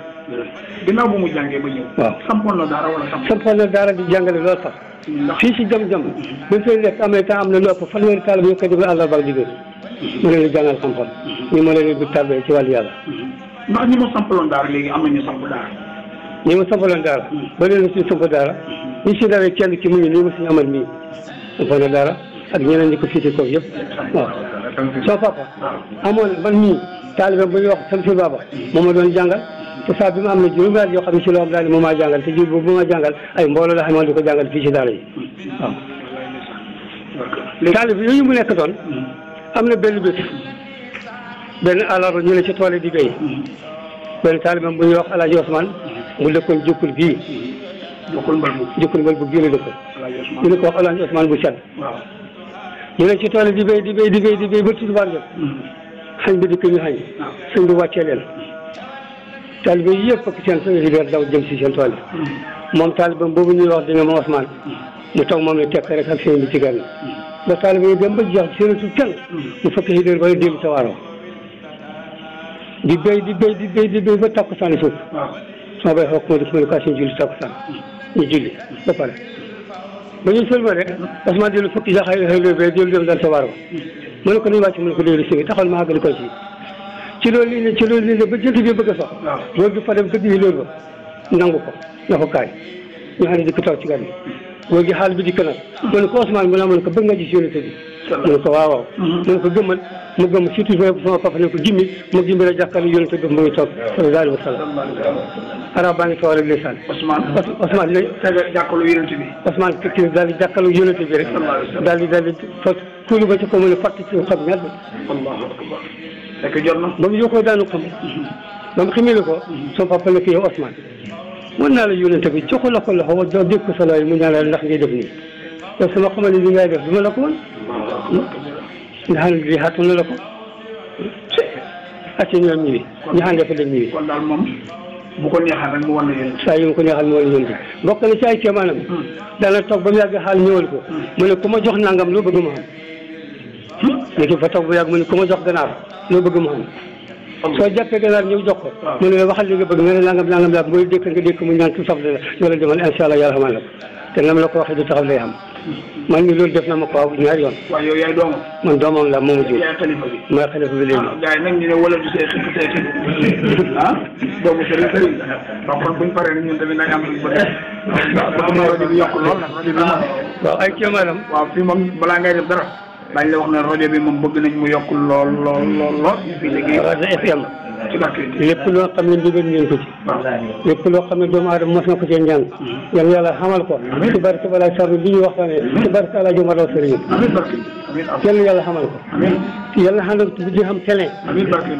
ginnaaw bu mu jàngee ba ñëw
waaw
sampoon na daara wala
sampoon na daara di jàngale loolu sax fii si jam-jam bi fay nekk am na temps am na lu ëpp fanweeri taalibe yu koy déglu àllarba ak jigéen mu leen di jàngal xam-xam ñu ma leen di tarbee ci wàllu yàlla
ndax ñi ma sampaloon daara léegi am nañu samp daara
ñi ma sampaloon daara ba leen si samp daara ñi si dawee kenn ki mu ngi nii ma suñu amal nii sampoon na daara ak ñeneen ñi ko fiite kaw yëpp waaw soo papa amoon man mii taalibe bu ñuy wax sam si baba moom ma doon jàngal te saa bi ma am na juróomi at yoo xam ne si loo xam daal ni moom maa jàngal te jur boobu ma jàngal ay mbooloo la xamoon di ko jàngal fii si daara yi waaw taalibe yooyu mu nekk doon am na benn bés benn àllarba ñu ne ci tool yi di béy benn taalibe bu ñuy wax Alaaji Osman mu dëkkoon jukkul bii jukkul mbal bu bii la dëkkoon ñu ne ko wax Alaaji Osman bu sedd ñu ne ci tool yi di béy ba tisbaar jot xañ bi dikk ñu xañ sëñ bi wàccee leen taalibe yi yëpp ak seen frigidaire daw jëm si seen tool yi moom taalibe boobu ñuy wax di nga ma Osman mu toog moom ne tekk rek ak seen bi ci gànn ba taalibe yi dem ba jeex séenatu kenn mu fekk frigidaire ba dellu sa waaroo di béy ba takkusaan suuf sama bay xaw ma def communication julli takkusaan ñu julli ba pare ba ñu sëlma rek Osman dellu fukki jaxay xëy ba dellu dem dal sa waaroo mu ne ko nuy wàcc mu ne ko dellu si taxal ma àggali ko ci loolu lii ne ba jënt bi bëgg a sox góor gi fa dem dëgg yi loolu ba nangu ko na ko kaay ñu xam ne di ko taw ci gan góor gi xaal bi di kanam mu ne ko Ousmane mu ne ko bëgg nga gis yonent bi mu ne ko waaw mu ne ko gëmmal mu gëmm surtout sama papa ne ko gimmi mu gimmi la jàkkaarloo yonent bi mu ngi toog sallallahu alayhi wa sallam arab baa ngi toog rek ndeysaan Ousmane la
jàkkaarloo yonent bi
Ousmane kii daal di jàkkaarloo yonent bi rek daal di fas kuulu ba ci ko mu ne fàtt ci xam ñett
fekk jot na
ba mu yokkoo daanu xam ba mu ximile ko sama papa ne ko yow Ousmane mën naa la yónnente bi joxu la ko loxo wa dégg ko sa looy mu ñaan la ndax ngay def nii yow sama xamal ne li ngay def duma la ko woon nga xam ne lii xaatu na la ko acci ñoom ñiwi ñu xam dafa dem ñiwi
kon daal moom bu ko neexal rek mu wan na yónnente
saa yu mu ko neexal mu wan na yónnente bokk na ci ay kéemaanam daana toog ba mu yàgg xaal ñëwal ko mu ne ku ma jox nangam loo bëgg ma xam léegi fa toog ba yàgg mu ne ku ma jox ganaar loo bëgg ma xam soo jàppee ganaar ñëw jox ko mu ne la waxal li nga bëgg nga ne nangam la mooy dékk nga dékk mu ñaan tout saf la ñoo la demal incha allah yàlla xamal la ko te nam la ko waxee du taxaw lay xam man mi loolu def na ma ko waaw ñaari yoon
waaw yow yaay doomam
man doomam la moomu jur
yaay xalifa bi
mooy xalifa bi léegi
gars yi nag ñu ne wala du see xib doomu sëriñ donc kon buñ paree ñun tamit nañ am luñ ko def rajo bi yokk lool nag rajo bi
waaw ay kéemaanam
waaw fii moom balaa ngay def dara dañ la wax ne rajo bi moom bëgg nañ mu yokk lool fii liggéey
rajo FM
ci barke
lépp loo xam ne ndigal ngeen ko ci lépp loo xam ne doomu aadama mos na ko cee njàng yal yàlla xamal ko ci barke balaa sabi li ñuy waxtaanee ci barke Alaaji Omar Ndaw Sëriñ yal yàlla xamal ko yal na xam bu di xam télé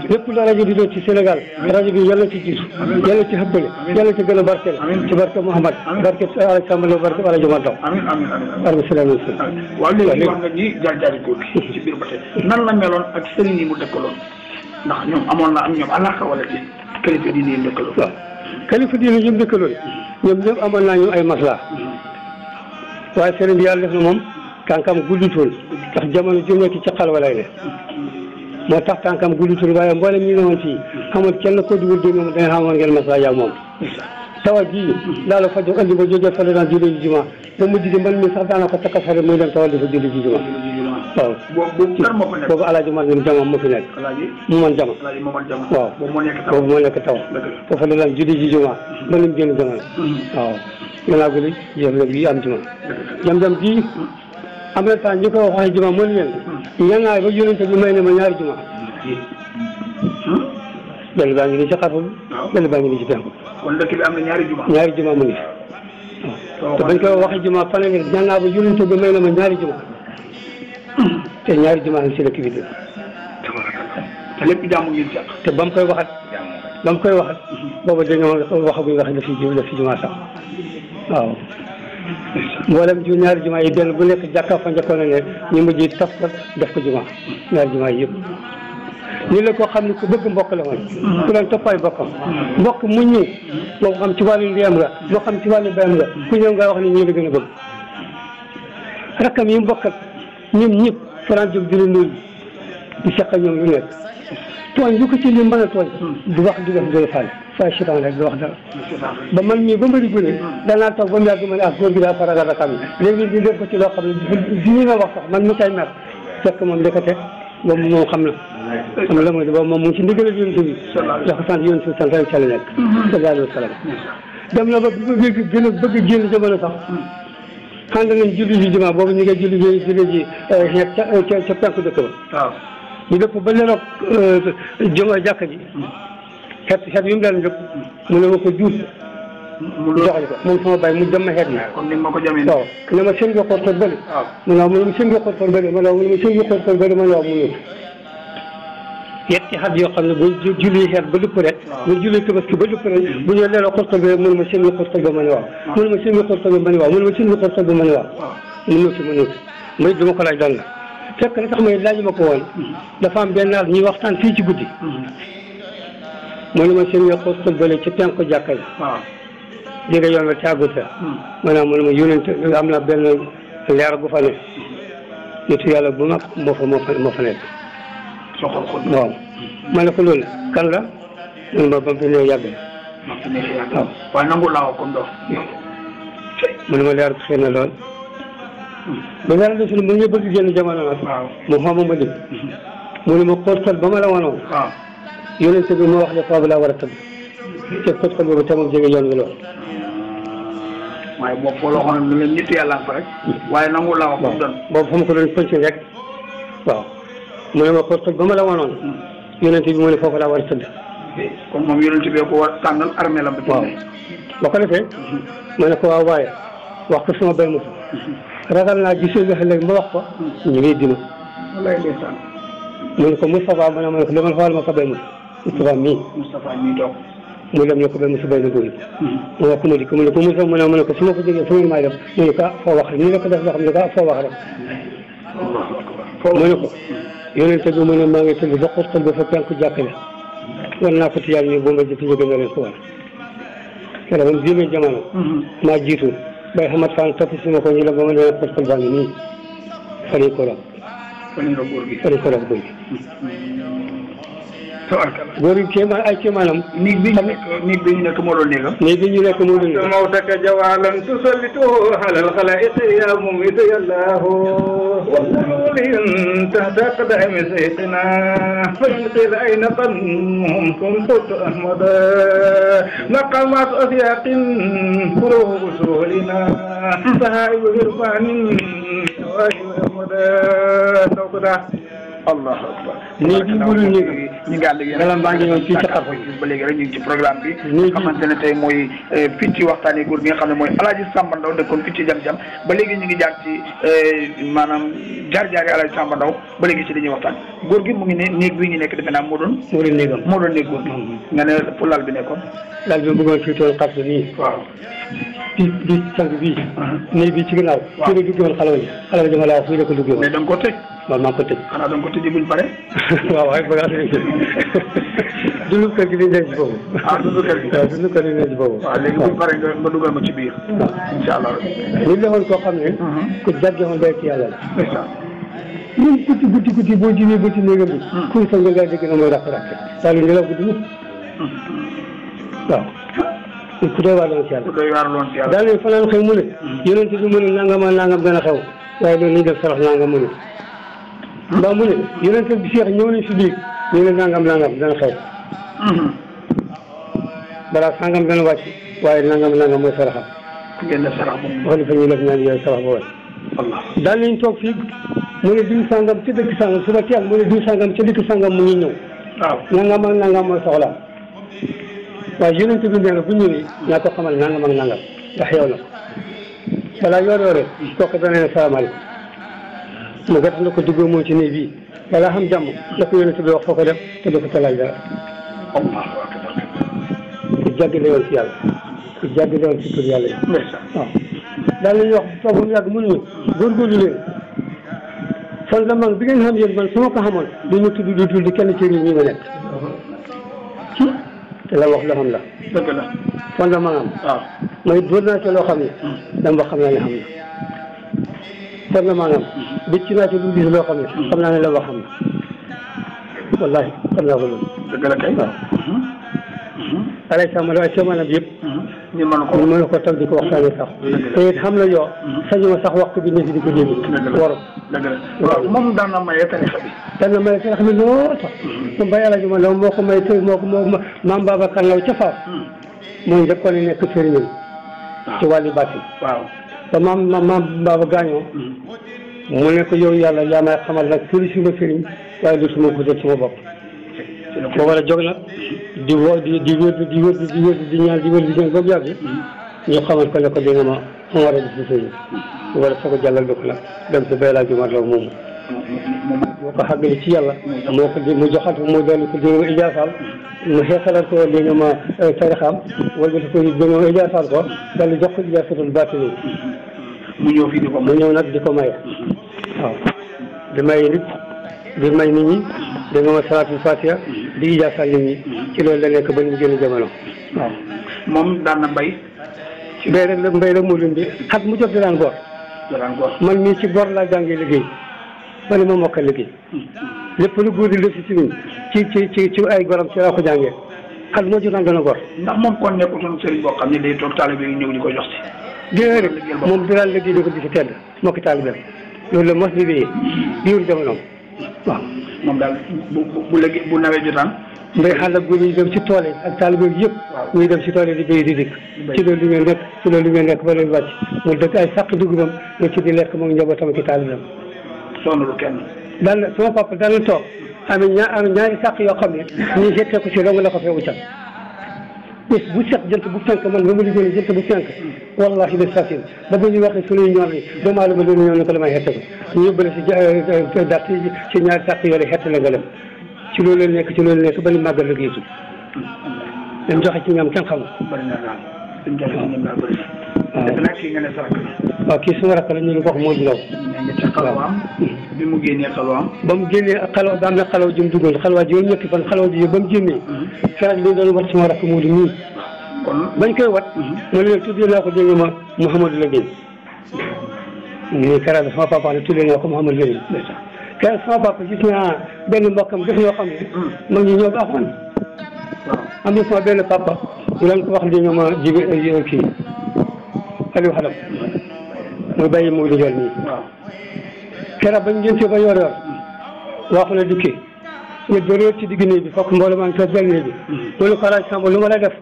lépp la rajo di doon ci Sénégal rajo bi yal na ci jiitu yal na ci xëppale yal na ci gën a barkeel ci barke Mouhamad barke Alaaji Samba Lo barke Alaaji Omar Ndaw
waaw léegi wax nga ñi jaar-jaari góor gi ci biir ba tey nan la meloon ak sëriñ yi mu dëkkaloon ndax ñoom amoon na am ñoom alaaka wala ci kilifa diine yi dëkkaloon
waaw kilifa diine yi dëkkaloon ñoom ñëpp amoon naa ñu ay masla waaye sëriñ bi yàlla def na moom tànkam guddutul ndax jamono ju nekk ci xalwa lay ne moo tax tànkam guddutul waaye mboolem ñu ne woon fii xamul kenn ko dugul dégg moom da nga xamoon ngeen masaa yaa moom tawat ji daal fa jóg andi ba jóge fa la daan julli ji juma ba mujj gi man mi sax daana ko takka fare muy dem tawal di fa julli ji juma waaw boobu alaaji man ñun jama moo fi nekk mu man jama waaw boobu moo nekk taw foofu la daan julli ji juma ba nim génn jamono waaw gannaaw gi jëf yi am juma jam-jam ji am na temps ñu ko waxee juma mën leen ñangaay ba yonente bi may ne ma ñaari juma benn baa ngi nii ci xarfu bi benn baa ngi nii ci penku
kon dëkk bi am na ñaari
juma mu ngi waaw te bañ koy waxee juma fan la ñangaay ba yonente bi may ne ma ñaari juma te ñaari juma lañ ci dëkk bi
te lépp jàmm ngeen ci
te ba mu koy waxat booba dañoo waxaguñ wax daf fi juma sax waaw mboolem ju ñaari juma yi benn bu nekk jàkka fa njëkkoon a ne ñu mujj taf ko def ko juma ñaari juma yi yëpp ñu la koo xam ne ku bëgg mbokk la woon ku leen toppay bokkam mbokk mu ñëw moo xam ci wàllu ndeyam la moo xam ci wàllu bayam la ku ñëw nga wax ne ñii la gën a bëgg rakkam yi mbokkat ñoom ñëpp faran jóg di la nuyu di seq ñoom lu nekk tooñ lu ko ci li mën a tooñ du wax du def du la faale fay sitan rek du wax dara ba man mii ba mbëri gune danaa toog ba mu yàgg ma ne góor gi daa faragal rakam yi léegi di def ko ci loo xam ne di ñu nga wax sax man mi tay mer fekk moom ndekete moom moom xam na la mooy boobu moom mu ngi ci ndigal yonent bi dafa sant yonent bi sant rek ca la nekk sallallahu alayhi wa sallam dem na ba gën a bëgg génn jamono sax ànd nañ julli ji jumaa boobu ñu ngi julli ji ca penku dëkk ba ñu dëpp ba leroog juma jàkka ji xeet yu mu daan dëpp mu ne ma ko juut joxañ ko moom sama bàyyi mu jëmma xeet yi
comme ni ma ko jamee
waaw ne ma seen nga xool bëri mu ne mu ne ma seen nga xool bëri ma ne mu ne ma seen nga xool bëri ma ne waaw mu ne yetti xat yoo xam ne bu julli xeet ba lupp rek bu julli tabaski ba lupp rek bu ñu leeroo xool bëri mu ne ma seen nga xool bëri ma ne waaw mu ne ma seen nga xool bëri ma ne waaw mu ne ma seen nga xool bëri ma ne waaw mu nëkki ma nëkki may dama ko laaj dal la fekk na sax may laaj ma ko woon dafa am benn at ñuy waxtaan fii ci guddi mu ne ma seen nga xool bëri ci penku jàkka ji jege yoon la caagut sa maanaam mu ne ma yónent am na benn leer gu fa ne nitu yàlla bu mag moo fa nekk waaw ma ne ko loolu kan la mu ne ma ba mu fi ne yàgg waaw
waaye nangu laa ko ndox
mu ne ma leer xëy na lool ba dara desul mu ngi bëgg génn jamono nag mu xama ma dim mu ne ma xool ba ma la wanoon yónent bi moo wax ne foofu laa war a tëdd te xool boobu te moom jege yoon wi lool
waaye boobu loo xam ne nit yàlla fa rek waaye nangu la wax ko doon
boobu fa ma ko doon pënc rek waaw mu ne ma xool ba ma la wanoon yonent bi mu ne foofu laa war a tëdd
kon moom yonent bi ko war tànnal armée la
waaw ba ko defee ma ne ko waaw waaye wax ko sama bay mosu ragal naa gisee nga léegi ma wax ko ñu ngi dima
wallaay ndeysaan
mu ne ko Moustapha ma ne ko demal xool ma sa bay mosu
Moustapha mii toog
mu dem ne ko ba Moussa Baye la góor mu wax ko ma di ko mu ne ko Moussa mu ne ko su ma ko jógee fu ngeen may def mu ne ko foo wax rek ni la ko def loo xam ne ko foo wax rek mu ne ko yonente bi mu ne maa ngi tëdd ba xottal ba fa penku jàkkale war naa ko tiyaan ni boo ma jëf jóge na leen ko war kene ba mu jéemee jamono maa jiitu Baye Hamad Fall topp si ma ko ñu la ba ma ne xottal baa ngi nii fari ko rab góor gi góor yi kéemaan ay kéemaanam.
néeg bi ñu nekk moo doon néegam.
néeg bi ñu nekk moo doon néegam.
mawtaka jawalan tusallitu alal xalaiqi ya mumitu yallahu wasulin tahta qadami sayqina fa in qila ayna qanhum kuntu ahmada maqamat asyaqin furu usulina sahaibu hirfanin wahibu ahmada
allahu akbar
nii bi mu dul néeg
ñu ngi ànd ak yéen
maa ngi ñëw fii ca xarfa
ba léegi rek ñu ngi ci programme bi xamante ne tey mooy fii ci waxtaanee góor gi nga xam ne mooy Alaaji Samba Ndaw dëkkoon fii ci jam-jam ba léegi ñu ngi jaar ci maanaam jaar-jaari Alaaji Samba Ndaw ba léegi ci li ñuy waxtaan góor gi mu ngi ne néeg bi ñu nekk defe naa moo doon
néegam
moo doon néeg góor gi nga ne fu lal bi nekkoon
lal bi bëggoon fii toon xarfa nii
waaw
bi sang bii néeg bi ci ginnaaw fii la duggee woon xalawa ji ma laa wax fii la ko duggee woon
mais da nga ko tëj
waaw maa ngi ko tëj
xanaa da nga ko tëj buñ pare
waaw waaye bagage dundu kër gi dañ denc boobu.
dundu kër gi.
waaw dundu kër gi dañ denc boobu.
waaw léegi bu paree nga dugal ma ci biir.
waaw
incha allah.
nit la woon koo xam ne. ku jàgge woon day ci yàlla la.
ndeysaan.
ñun guddi boo jiwee ba ci néegam bi. kuy sa nga ngay dégg na mooy rakk-rakk. daal di nelaw guddi mukk. waaw. ku doy waar loon ci yàlla.
ku doy waar loon ci yàlla.
daal di fanaan xew mu ne. yonent bi mu ne nangam ak nangam gën a xew. waaye loolu ñu def sarax nangam mu ne. mbaa mu ne yonent bi Cheikh ñëw nañ si biir ñu ne nangam dana xew. balaa sangam dana wàcc waaye nangam mooy saraxam.
ngeen def sarax boobu.
wax dëgg ñu def ñaan yooyu sarax boobu. daal nañ toog fii mu ne diw sangam ca dëkk sangam suba teel mu ne diw sangam ca dëkk sangam mu ngi ñëw.
waaw
nangam ak nangam mooy soxlaam. waaye yonent bi nee na bu ñëwee naa ko xamal nangam ak nangam ndax yow la balaa yoore kooku dana ne salaamaaleykum mu gàtt na ko duggoo moom ci néeg bii balaa xam jàmm la ko yonent bi wax foo ko def te du ko talaaj dara. ku jàggale woon ci yàlla ku jàggale woon ci tur yàlla yi. waaw daal la ñuy wax toog ba mu yàgg mënuñu góorgóorlu leen fan la man bi ngeen xam yéen man su ma ko xamoon du ñu tudd du tudd kenn ci réew mi ma nekk te la wax loo xam la.
dëgg la.
fan la ma am.
waaw
mooy dóor naa ci loo xam ne. dama wax xam naa ne xam na. fan la ma am. bicc naa ci lu gis loo xam ne. xam naa ne la wax xam na. wallaahi xam naa ko loolu.
dëgg la kay.
waaw. alay sama la ay semaine bi yëpp.
ñu
mën ko toog di ko waxtaanee sax. te it xam la yoo. sañu ma sax waxtu bi nekk di ko déglu. waru.
dëgg la waaw moom daan na maye tarixa bi.
daan na maye tarixa bi lool sax. moom ba yàlla ji ma moo ko may tey moo maam Babacar Law ca Fass. mooy njëkkoon a nekk sëriñam. ci wàllu bàtti.
waaw
ba maam Baba gaañoo. mu ne ko yow yàlla yaa may xamal nag turi suma sëriñ waaye du suma guddal suma bopp. boo war a jóg nag di woo di wér di ñaan ba mu yàgg ñu xamal ko ne ko dina ma war a def si sëriñ bu war a soog a jàllal ko nag dem si bay laa jumat la moomu moo ko xàggali ci yàlla moo ko mu joxat mu dellu ko dina ma ijaasaal mu xeexalal ko li nga ma tarixaam wala ko dina ma ijaasaal ko dal di jox ko ijaasatul baatini
mu ñëw fii di ko
mu ñëw nag di ko maye waaw di may nit di may nit ñi da nga ma salaatul fatiha di ijaasaal nit ñi ci loolu la nekk ba ñu génn jamono waaw
moom daan na bay
mbay rek mu lundi xat mu jot di daan gor man mii ci gor laa jàngee liggéey ma ne ma mokkal liggéey lépp lu góor di def si ñun ci ay goram ci laa ko jàngee xat moo jot daan gën a gor
ndax moom kon nekkutoon sëriñ boo xam ne day toog taalibe yi ñëw di ko jox si
déedéet moom di daan liggéey di ko di si tedd mokki taalibe loolu la mos liggéeyee biir jamonoom waaw
moom daal bu léegi bu nawee jotaan
mbay xàll ak góor yi dem ci tool yi ak taalibe yëpp muy dem ci tool yi di béy di dikk ci loolu li ngeen nekk ba leen wàcc mu dëkk ay sàq dugubam nga ci di lekk moom njabootam ki taalibeem
sonnalu kenn
daan sama papa daan toog am ñaari sàq yoo xam ne ñu settee ko si dong la ko fee wuccal bés bu set jant bu fenk man ba ma liggéey jant bu fenk wallahi de sasin ba ba ñu waxee suñuy ñoom yi doomu aadama doon ñëw ne ko damay xette ko ñu yóbbale si dat ci ñaari sàq yooyu xette la nga dem ci loolu nekk ba ni màggal la gisul dañ joxe ci ñoom kenn xamul.
bëri na daal dañ joxe ci ñoom daal bëri na. waaw defe naa kii nga ne sa rakk la.
waaw kii suma rakk la ñu ngi wax Modou Ndaw.
ñu ngi ci xalwaam. bi mu génnee xalwaam.
ba mu génnee ak xalwa ba am na xalwa jëm duggoon xalwa juróom ñetti fan xalwa ji ba mu génnee. keroog li doon wat suma rakk Modou nii.
kon
bañ koy wat. ma ne leen tuddee naa ko dégg nga ma Mouhamadou Lamine. nii keroog sama papa ne tuddee naa ko Mouhamadou Lamine. keroog sama papa gis naa benn mbokkam def yoo xam ne. mag ñi ñoo baaxoon.
waaw
am na sama benn papa ñu leen ko wax dégg nga ma jibe kii Aliou Xalam mu bàyyi mu di jol nii.
waaw
keroog bañ ngénte ba yor waxu la dikkee ñu doon ci digg néeg bi fokk mbooloo maa ngi toog benn néeg bi. mu ne ko laaj Samba lu ma lay def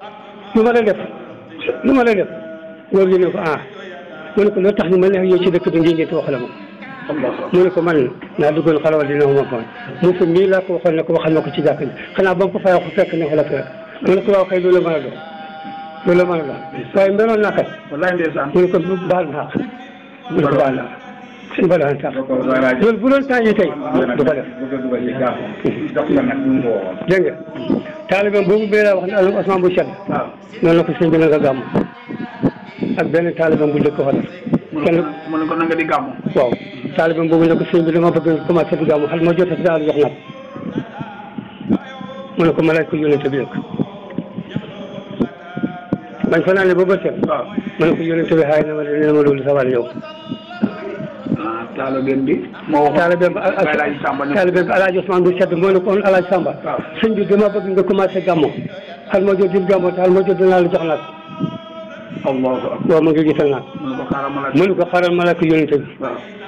loolu ñu ne ko mu ne ko loolu tax ñu ma nekk yow ci dëkk bi ngeen ngénte wax la ma. mu ne ko man naa duggoon xalawal dina ma foon mu fi mii laa ko waxoon ne ko waxal ma ko ci jàkk ji xanaa ba mu ko fay wax fekk ne ko la fekk mu ne ko waaw kay loolu la mën a doon waaye meloon naa kat
wallaay ndeysaan
mu ne ko baal naa mu ne ko baal naa suñu ba daan tax loolu bu doon temps yi tey du ko def dégg nga taalibeem boobu bee laa wax ne alam asmaan bu sedd noonu la ko sëñ bi na nga gàmm ak benn taalibeem bu dëkk xodar kenn
mu ne ko na nga di gàmmu
waaw taalibeem boobu ne ko sëñ bi dama bëgg commencé di gàmmu xal ma jotati daal jox nag mu ne ko ma laaj ko yónnente bi nag bañ fa naa ne ba bët set
waaw
mu ne ko yónnente bi xaay na ma ne ma loolu sa wàll yow
taalibeem bi moo waxoon
taalibeem bi Alaaji Ousmane bu sedd moo ne ko Alaaji Samba sëñ bi dama bëgg nga commencé gàmmo xal ma jot di gàmmo te xal ma jot dinaa la jox naat waaw ma ngi gisal naat mu ne ko xaaral ma laaj ko yónnente bi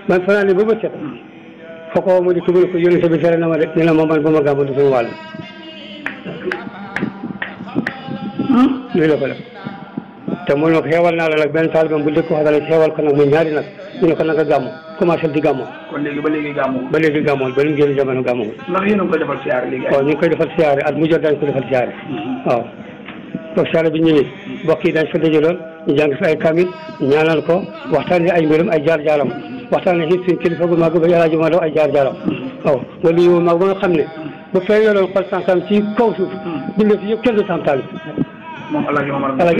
bañ fa naa ne ba bët set foko mu di ko mu ko yónnente bi tere na ma de ne la ma man ba ma gàmmo du sama wàll lii la ko def te mu ne ko xeewal naa la nag benn taalibeem bu dëkk wax dana xeewal ko nag muy ñaari nag ñu ne ko nag a gàmmo commencé di gàmmo
kon léegi ba léegi gàmmu
ba léegi gàmmool ba ñu génn jamono gàmmo
ndax yéen a ngi koy defal siyaare léegi
waaw ñu ngi koy defal siyaare at mu jot dañ ko defal siyaare waaw donc siyaare bi ñëwee mbokk yi dañ fa dajaloon ñu jàng fi ay kamil ñaanal ko waxtaanee ay mbirum ay jaar-jaaram waxtaanee it suñ kilifa gu mag ba Alaaji Omar Ndaw ay jaar-jaaram waaw wala yow mag ba nga xam ne bu feeñaloon xol sànkam ci kaw suuf bindee fi yëpp kenn du samtaal
moom Alaaji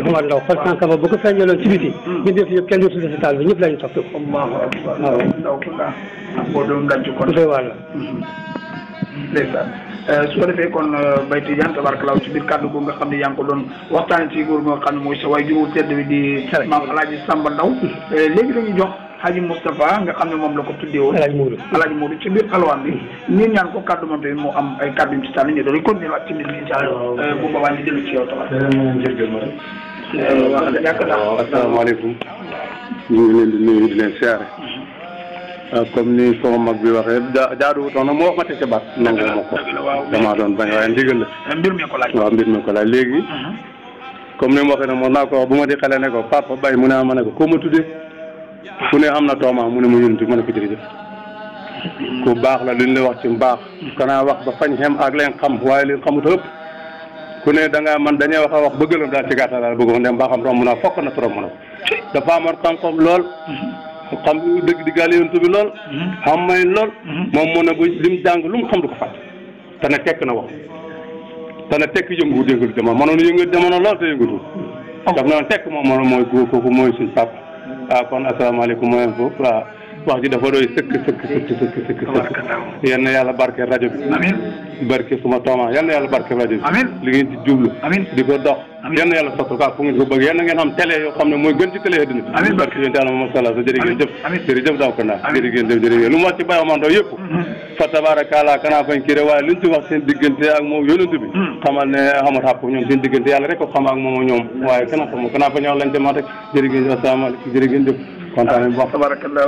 Omar Ndaw xol sànkam bu ko feeñaloon ci biti bindee fi yëpp kenn du tudde si taal bi ñëpp lañu topp
Allahu akbar waaw ndaw ko daa ak boo doon gàncu kon
doy waar la
ndeysaan su ko defee kon Baye Tidiane tabaarkalla ci biir kàddu googu nga xam ne yaa ngi ko doon waxtaanee ci góor nga xam ne mooy sa waay juru tedd bi di maam Alaaji Samba Ndaw léegi dañuy jox Haji Moustapha nga xam ne moom la ko tuddee woon Alaaji Moodu ci biir alwaan bi ñun ñaan ko kàddu moom tamit moo am ay kàddu yu ci tànn ñu doon continuer waat ci mbir mi incha allah bu boobaa ñu dellu ci yow tabaar
jërëjëf ma rek waaw asalaamaaleykum ñu ngi leen di nuyu di leen siyaare comme ni sama mag bi waxee jaaduwutoon nag moo wax ma teg ca baat nangu ma ko damaa doon bañ waaye ndigal la
mbir mi ko laaj
waaw mbir mi ko laaj léegi comme ni mu waxee ne moom naa ko wax bu ma di xale ne ko papa Baye mu ne ma ne ko koo ma tuddee ku ne am na tooma mu ne ma yónni ma ne ko jërëjëf ku baax la lu ñu la wax ci mbaax kanaa wax ba fañ xem ak leen xam waaye leen xamut ëpp ku ne da ngaa man dañuy wax a wax bëggalam daal ci gàttal daal bëgg dem mbaaxam romb naa fokk na trop na dafa amoon xam-xam lool xam dëgg di gaal yontu bi lool xam may lool moom mu ne bu lim jàng lu mu xam du ko fàtte te ne tekk na wax te ne tekk yëngu déngul jamono mënoon yëngal jamono lool te yëngutul daf na tekk moom mooy kooku mooy suñ papa waaw kon asalaamaaleykum mooy foofu waaw wax ji dafa doy sëkk yal na yàlla barke rajo bi
amiin
barke suma tooma yal na yàlla barke rajo bi
amiin
li ngeen ci jublu
amiin
di ko dox yal na yàlla sottal ko fu ngeen ko bëgg yal na ngeen xam télé yoo xam ne mooy gën ci télé yi dina
amiin
barke yonent Yàlla Muhammad sallallahu alayhi wasallam jërëjëf daw ko naa jërëjëf lu mu wax ci Baye Omar Ndaw yëpp fa tabarakallah kanaa fañ kii rek waaye luñ ci wax seen diggante ak moom yonent bi xamal ne xamul xàpp ñoom seen diggante yàlla rek ko xam ak moom ñoom waaye kanaa xam kanaa fa ñoo lañ demaat rek jërëjëf asalaamaaleykum jërëjëf kontaan nañu bu baax
tabarakallah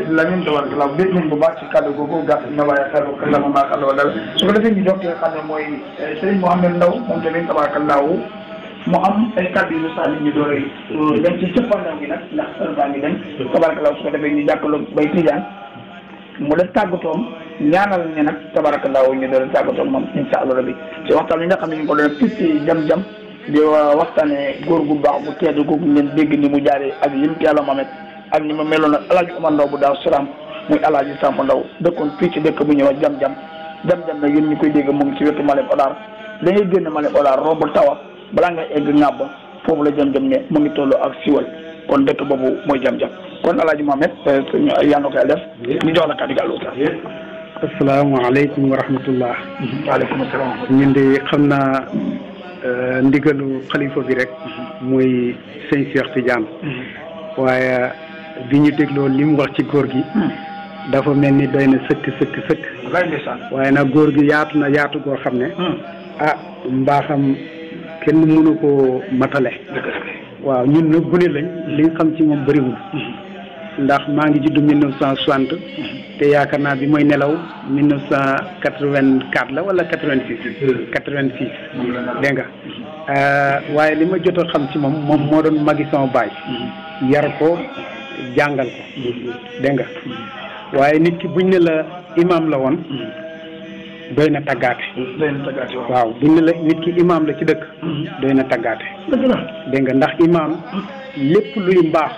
Lamine tabarakallah dégg nañ bu baax ci kàddu googu gàtt na waaye xelu xelama maa xel wala su ko defee ñu jox ki nga xam ne mooy Serigne Mouhamed Ndaw moom tamit tabarakallah mu am ay kàddu yu saa nit ñi doore dem ci cëppandaw gi nag ndax heure baa ngi dem tabarakallah su ko defee ñu jàkkaloo Baye Tidiane mu def tàggatoom ñaanal ne nag tabarakallah ñu doon tàggatoom moom incha allah rabbi ci waxtaan yi nga xam ne ñu ko doon fii ci jam-jam di waxtaane góor gu baax bu tedd googu ngeen dégg ni mu jaaree ak yonent Yàlla Muhammad ak ni ma meloon ak Alaaji Omar Ndaw bu Daaru Salaam muy Alaaji Samba Ndaw dëkkoon fii ci dëkk bu ñëw jam-jam jam-jam nag yéen ñu koy dégg mu ngi ci wetu Malem Odar da ngay génn Malem Odar romb tawa balaa ngay egg ŋàbb foofu la jam-jam ne mu ngi tolloo ak siwal kon dëkk boobu mooy jam-jam kon Alaaji Mohamed yaa na koy def ñu jox la kàddu gi àlluuta
asalaamaaleykum wa rahmatullah
waaleykum salaam
ñun de xam naa ndigalu xalifa bi rek muy sëñ Cheikh Tidiane waaye bi ñu dégloo li mu wax ci góor gi dafa mel ni doy na sëkk waaye nag góor gi yaatu na yaatu goo xam ne mbaaxam kenn mënu koo matale waaw ñun nag gune lañ li nga xam ci moom bëriwul ndax maa ngi juddu 1960 te yaakaar naa bi mooy nelaw 1984 la wala 86 dégg nga waaye li ma jot a xam ci moom moo doon magi sama baay yar ko jàngal ko dégg nga waaye nit ki buñ ne la imam la woon doy na taggaate waaw buñ ne la nit ki imam la ci dëkk doy na taggaate dégg nga ndax imam lépp luy mbaax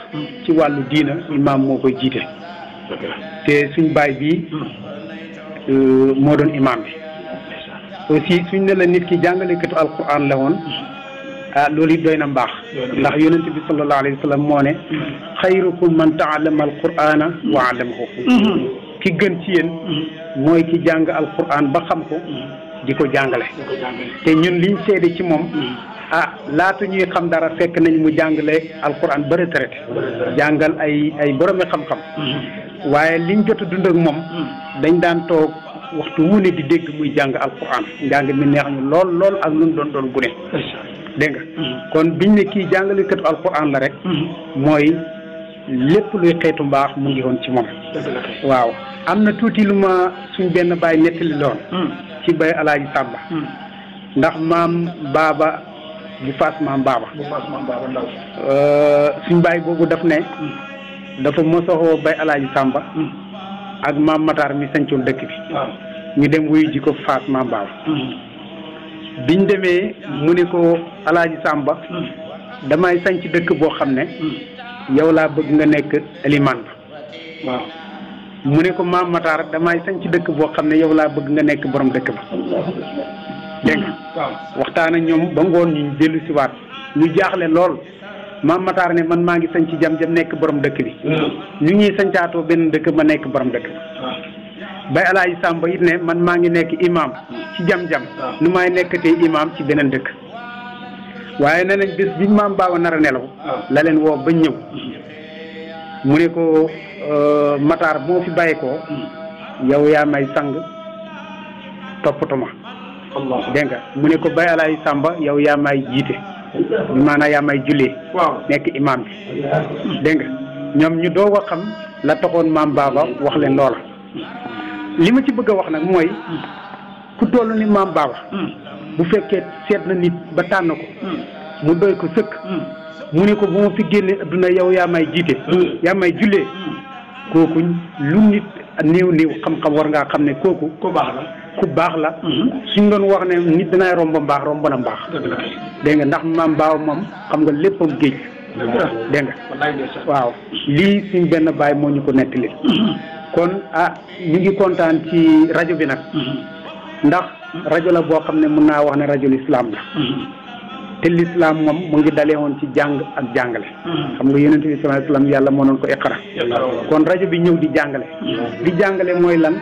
ci wàllu diina imam moo koy jiite te suñ baay bii moo doon imam bi aussi suñ ne la nit ki jàngalekatu alquran la woon loolu it doy na mbaax ndax yonent bi sallallahu alayhi wa sallam moo ne xayrukum man taallama alqurana wa allamahu ki gën ci yéen mooy ki jàng alquran ba xam ko di ko jàngale te ñun liñ seede ci moom laata ñuy xam dara fekk nañ mu jàngale alquran ba retraité jàngal ay boromi xam-xam waaye liñ jot a dund ak moom dañ daan toog waxtu wu ne di dégg muy jàng alquran njàng mi neex ñu lool ak lu doon gune dégg nga kon biñ ne kii jàngalekatu alquran la rek mooy lépp luy xeetu mbaax mu ngi woon ci moom waaw am na tuuti lu ma suñ benn baay nettali loon ci bay alaaji Sàmba ndax maam baaba bu faas maam baaba suñ baay boobu daf ne dafa mosoxoo bay alaaji Sàmba ak maam Matar mi sañcoon dëkk bi ñu dem wuyu ji ko faas maam baaba biñ demee mu ne ko alaaji Sàmba damay sañc dëkk boo xam ne yow laa bëgg nga nekk limaan ba waaw mu ne ko maam Matar damay sañc dëkk boo xam ne yow laa bëgg nga nekk borom dëkk ba dégg nga waaw waxtaan ak ñoom ba ngoon ñu dellu si waat ñu jaaxle lool maam Matar ne man maa ngi sañc jam nekk borom dëkk bi ñu ñuy sañcaatoo benn dëkk ma nekk borom dëkk ba bay alaaji Sàmba it ne man maa ngi nekk imam ci jam nu may nekkatee imam ci beneen dëkk waaye nee nañ bés biñ maam baaba nar a nelaw la leen woo bañ ñëw mu ne ko Matar moo fi bàyyi ko yow yaa may sang toppatuma dégg nga mu ne ko bay alaaji Sàmba yow yaa may jiite maanaam yaa may jullee nekk imam bi dégg nga ñoom ñu doog a xam la taxoon maam baaba wax leen loola li ma ci bëgg a wax nag mooy ku toll ni maam baaba bu fekkee seet na nit ba tànn ko mu doy ko sëkk mu ne ko bu ma fi génne adduna yow yaa may jiite yaa may jullee kooku lu nit néew xam-xam war ngaa xam ne kooku ku baax la suñ doon wax ne nit danaay romb mbaax romb na mbaax dégg nga ndax maam baaba moom xam nga léppam géej dégg nga waaw lii suñ benn baay moo ñu ko nettali kon ñu ngi kontaan ci rajo bi nag ndax rajo la boo xam ne mën naa wax ne rajo l'islam la te l'islam moom mu ngi dalee woon ci jàng ak jàngale xam nga yonent bi sallallahu alayhi wasallam yàlla moo noon ko iqra kon rajo bi ñëw di jàngale mooy lan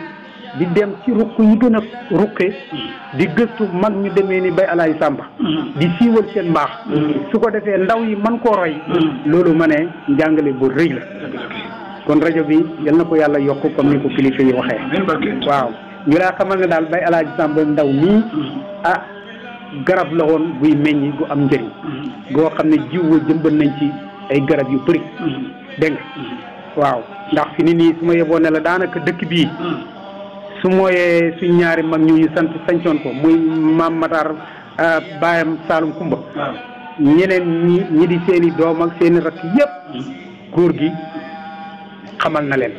di dem ci ruq yi gën a ruqe di gëstu mag ñu demee ni bay alaaji Sàmba di siiwal seen mbaax su ko defee ndaw yi mën koo roy loolu ma ne njàngale bu rëy la kon rajo bi yal na ko yàlla yokk comme ni ko kilifa yi waxee waaw ñu laa xamal ne daal bay alaaji Sàmba ndaw nii garab la woon buy meññi gu am njëriñ goo xam ne jiw wa jëmbal nañ ci ay garab yu bëri dégg nga waaw ndax fi ni nii su ma yeboo ne la daanaka dëkk bii su mooyee suñ ñaari mag ñu sañcoon ko muy maam Matar baayam Saalum Kumba ñeneen ñi di seeni doom ak seeni rakk yëpp góor gi xamal na leen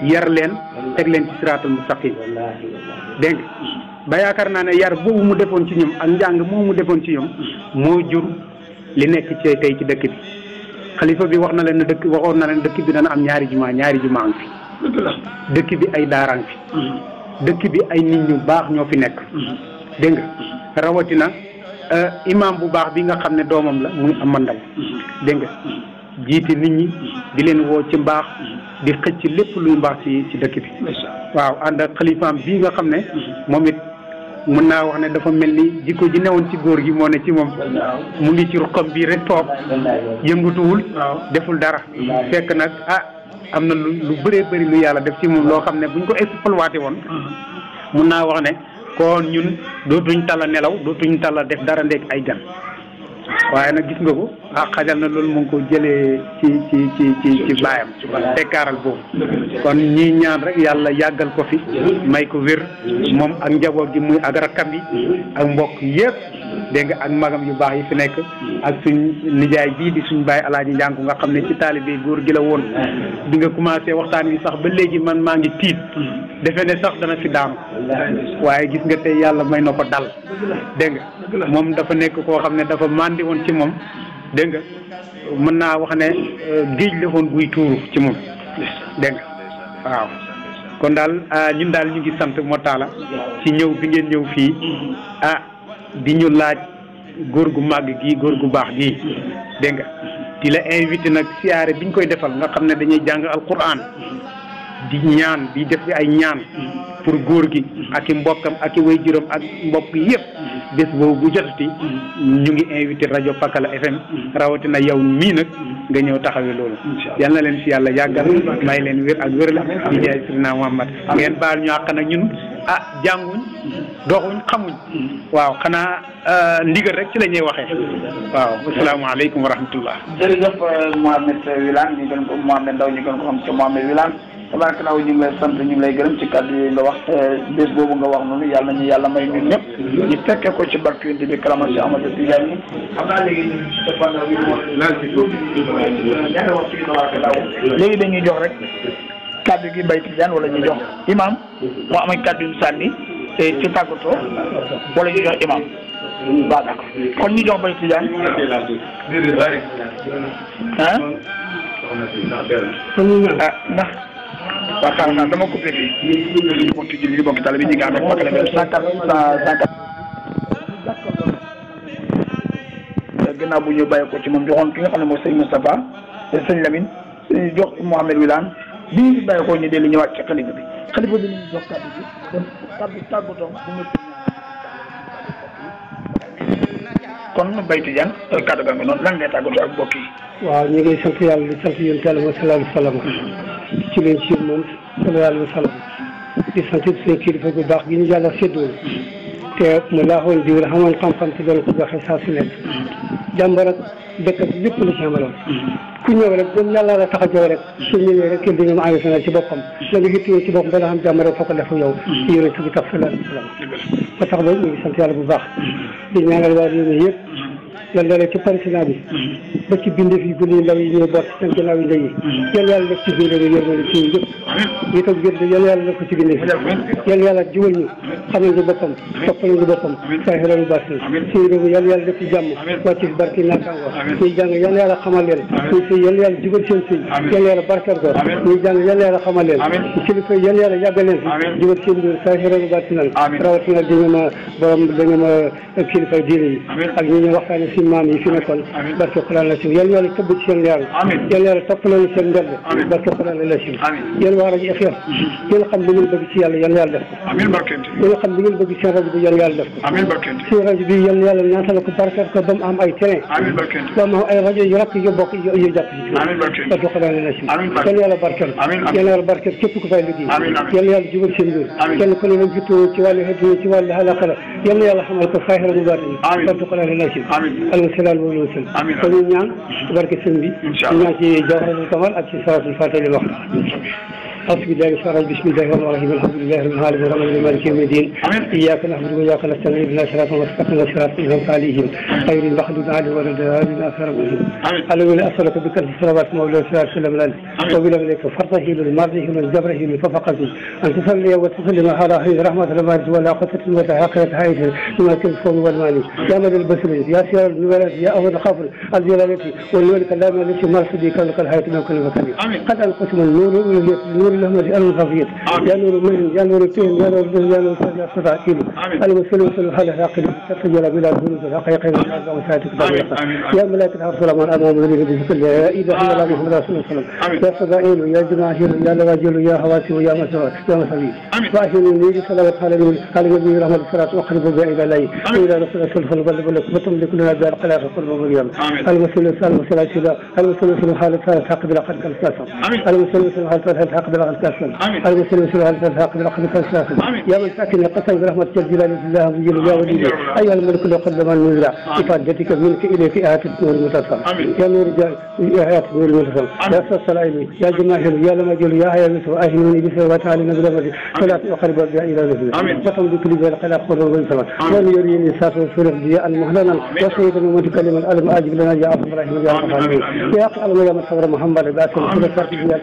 yar leen teg leen ci siraatal mustaqim dégg nga ba yaakaar naa ne yar boobu mu defoon ci ñoom ak njàng moomu mu defoon ci ñoom moo jur li nekk ci tey ci dëkk bi xalifa bi waxoon na leen dëkk bi dana am ñaari jumaa ngi fi dëkk bi ay daaraan fi dëkk bi ay nit ñu baax ñoo fi nekk dégg nga rawatina imam bu baax bi nga xam ne doomam la muy amandal dégg nga jiite nit ñi di leen woo ci mbaax di xëcc lépp luy mbaax ci dëkk bi waaw ànd ak xalifaam bii nga xam ne moom it mën naa wax ne dafa mel ni jikko ji newoon ci góor gi moo ne ci moom mu ngi ci ruqam bii rek toog yëngatuwul deful dara fekk nag am na lu bëree bëri lu yàlla def ci moom loo xam ne buñ ko exploité woon mun naa wax ne kon ñun dootuñ tala nelaw dootuñ tala def dara ndek ay gan waaye nag gis nga ko xajal na loolu mu ngi ko jëlee ci baayam tekkaaral boobu kon ñii ñaan rek yàlla yàggal ko fi may ko wér moom ak njaboot gi muy ak rakkam yi ak mbokk yëpp dégg nga ak magam yu baax yi fi nekk ak suñ nijaay bii di suñ baay alaaji njànku nga xam ne ci taalibe góor gi la woon bi nga commencé waxtaan wi sax ba léegi man maa ngi tiit defe ne sax dana fi daanu waaye gis nga tey yàlla may na ko dal dégg nga moom dafa nekk koo xam ne dafa màndi woon ci moom dégg nga mën naa wax ne géej la woon buy tuuru ci moom dégg nga waaw kon daal ñun daal ñu ngi sant Mortalla ci ñëw bi ngeen ñëw fii di ñu laaj góor gu màgg gii góor gu baax gii dégg nga di la invité nag siyaare bi ñu koy defal nga xam ne dañuy jàng alquran di ñaan di def ay ñaan pour góor gi ak i mbokkam ak i waajuram ak mbokk yëpp bés boobu bu jotati ñu ngi invité rajo Pakala FM rawatina yow mii nag nga ñëw taxawee loolu yal na leen fi yàlla yàggal may leen wér ak wér la di jaay Seydina Muhammad ngeen baal ñu àq nag ñun jànguñ doxuñ xamuñ waaw xanaa ndigal rek ci la ñuy waxee waaw asalaamaaleykum wa rahmatullah.
jërëjëf Mouhamed Wilane ñu gën ko Mouhamed Ndaw ñu gën ko xam ci Mouhamed Wilane tabaarkalla ñu ngi lay sant ñu ngi lay gërëm ci kàddu yi nga wax bés boobu nga wax noonu yàlla ñu yàlla may ñun ñëpp ñu fekkee ko ci barke yonent bi karaama si Amadou Tidiane yi xam naa léegi ñu ci dépendant bi léegi dañuy jox rek kàddu gi Baye Tidiane wala ñu jox imam moo am kàddu yu sànni ci tàggatoo wala ñu jox imam waaw d'accord kon ñu jox Baye Tidiane ndax waaw xaaral naa dama coupé fii li bokki julli li bokki tale bi ñi nga ànd ak Pakala FM 104 gannaaw bu ñu bàyyi ko ci moom joxoon ki nga xam ne mooy sëñ Moustapha sëñ Lamine jox Mouhamed Wilane bi ñu bàyyi ko ñu dellu ñëwaat ci xalifa bi la ñu jox kàddu bi kàddu tàggatoo kon Baye Tidiane kàddu ga nga noonu lan ngay tàggatoo ak mbokk yi.
waaw ñu ngi sant yàlla di sant yonent yàlla sallallahu alayhi wa sallam ci leen ci moom sallallahu alayhi wa sallam di sant suñu kilifa bu baax gi ñu yàlla séddoo te mu laaxoon jiw la xamoon xam-xam te doon ko joxe saa su nekk jàmbar ak dëkk bi lépp la ci amaloon ku ñëw rek comme yàlla la tax a jóg rek su ñëwee rek kenn dañoo am ci boppam la nga yittewoo ci boppam dana xam jàmm rek foo ko def yow yonent bi tax sallallahu alayhi wa sallam ba tax loolu ñu ngi sant yàlla bu baax di ñaanal waa réew mi yëpp yàlla dalee ci président bi ba ci bindee fi gën yu ndaw yi ñuy boot seen gannaaw yi ndey yi yàlla yàlla def ci bindee bi yërmande ci ñun yëpp itam gën yàlla yàlla def ko ci bindee fi yàlla yàlla jiwal ñu xamal ñu boppam toppal ñu boppam saa xelal ñu baax suñu réew mi yàlla yàlla def ci jàmm wàcc fi barki naataango ñuy jàng yàlla yàlla xamal leen ñuy sëy yàlla yàlla jubal seen sëy yàlla yàlla barkeel ko ñuy jàng yàlla yàlla xamal leen kilifa yàlla yàlla yàggal leen fi jubal seen biir saa xelal ñu baax rawatina dañu ma borom dañu ma kilifa diine yi ak ñi ñu waxtaane si maam yi fi nekkoon barke Quran la si yàlla yàlla tëbb ci seen leer yàlla yàlla toppaloo seen mbedd barke Quran la si yéen waa rajo FM yéen xam li ngeen bëgg ci yàlla yàlla yàlla def ko yéen xam li ngeen bëgg seen rajo bi yàlla yàlla def ko seen rajo bi yàlla yàlla ñaantal ko barkeel ko ba mu am ay terrain ba mu am ay rajo yu rakk yu bokk yu jàpp ci barke Quran la si yàlla yàlla barkeel yàlla yàlla barkeel képp ku fay liggéey yàlla yàlla jubal seen mbir kenn ku ne lam jittoo ci wàllu adduna ci wàllu alaxira yàlla yàlla xamal ko saahira mu baatini barke Quran la si alhamdulilah loolu la kon ñu ñaan barke sëñ bi ñu ñaan ci Jawharatul Kamal ak ci salaatul Faatiha wax أعوذ بالله من الشيطان بسم الله الرحمن الرحيم الحمد لله رب العالمين الرحمن الرحيم مالك يوم الدين إياك نعبد وإياك نستعين اهدنا الصراط المستقيم صراط الذين أنعمت عليهم غير المغضوب عليهم ولا الضالين آمين الذين أسألك بكثرة الصلوات مولى صلى الله عليه وسلم وبلا إليك فرضه للمرضه وللجبره للفقته أن تصلي وتسلم على خير رحمة الله ولا قصة وتعاقبة حيث لما تلفون والماني يا مدى البصر يا سير الولد يا أول الخافر الجلالة والملك اللام الذي مرصدي كونك الحياة من كل مكان قد أنقسم النور اللهم اجعل الخفية يا نور من يا نور فين يا نور يا نور يا صدع كيلو المسلم وسلم حال العاقل تسجل بلا ذنوب الحقيقة وساعتك يا ملائكة الرسول من أمام ذلك بذكر لا إله إلا الله محمد رسول الله يا صدائل يا جماهير يا لواجل يا هواتي ويا مسوات يا مسوي وأهل لي صلوات على النبي رحمة الصلاة وأقرب بها إلى الله وإلى رسول الله صلى الله عليه وسلم وتملك لنا دار قلاف قلب مريم المسلم وسلم وسلام المسلم حال الحق بالعقل كالكاسر المسلم حال الحق بالعقل كالكاسر المسلم حال الحق بالعقل كالكاسر يا من ساكن القسم برحمة جلال الله وجل يا ولي أيها الملك لو قدم المنزع إفادتك منك إليك آيات النور المتصل يا نور آيات النور المتصل يا السلام يا جماهير يا لمجل يا هيا يوسف أهلني بسر وتعالى نبي المجد صلاة أقرب بها إلى نبي وتم بكل ذلك القلاف قرب والسلام وأن يريني ساس وسورة ضياء المهلنا وسيد المتكلم الألم أجب لنا يا أبو إبراهيم يا أبو حميد يا أخي يا مصور محمد باسل كل يا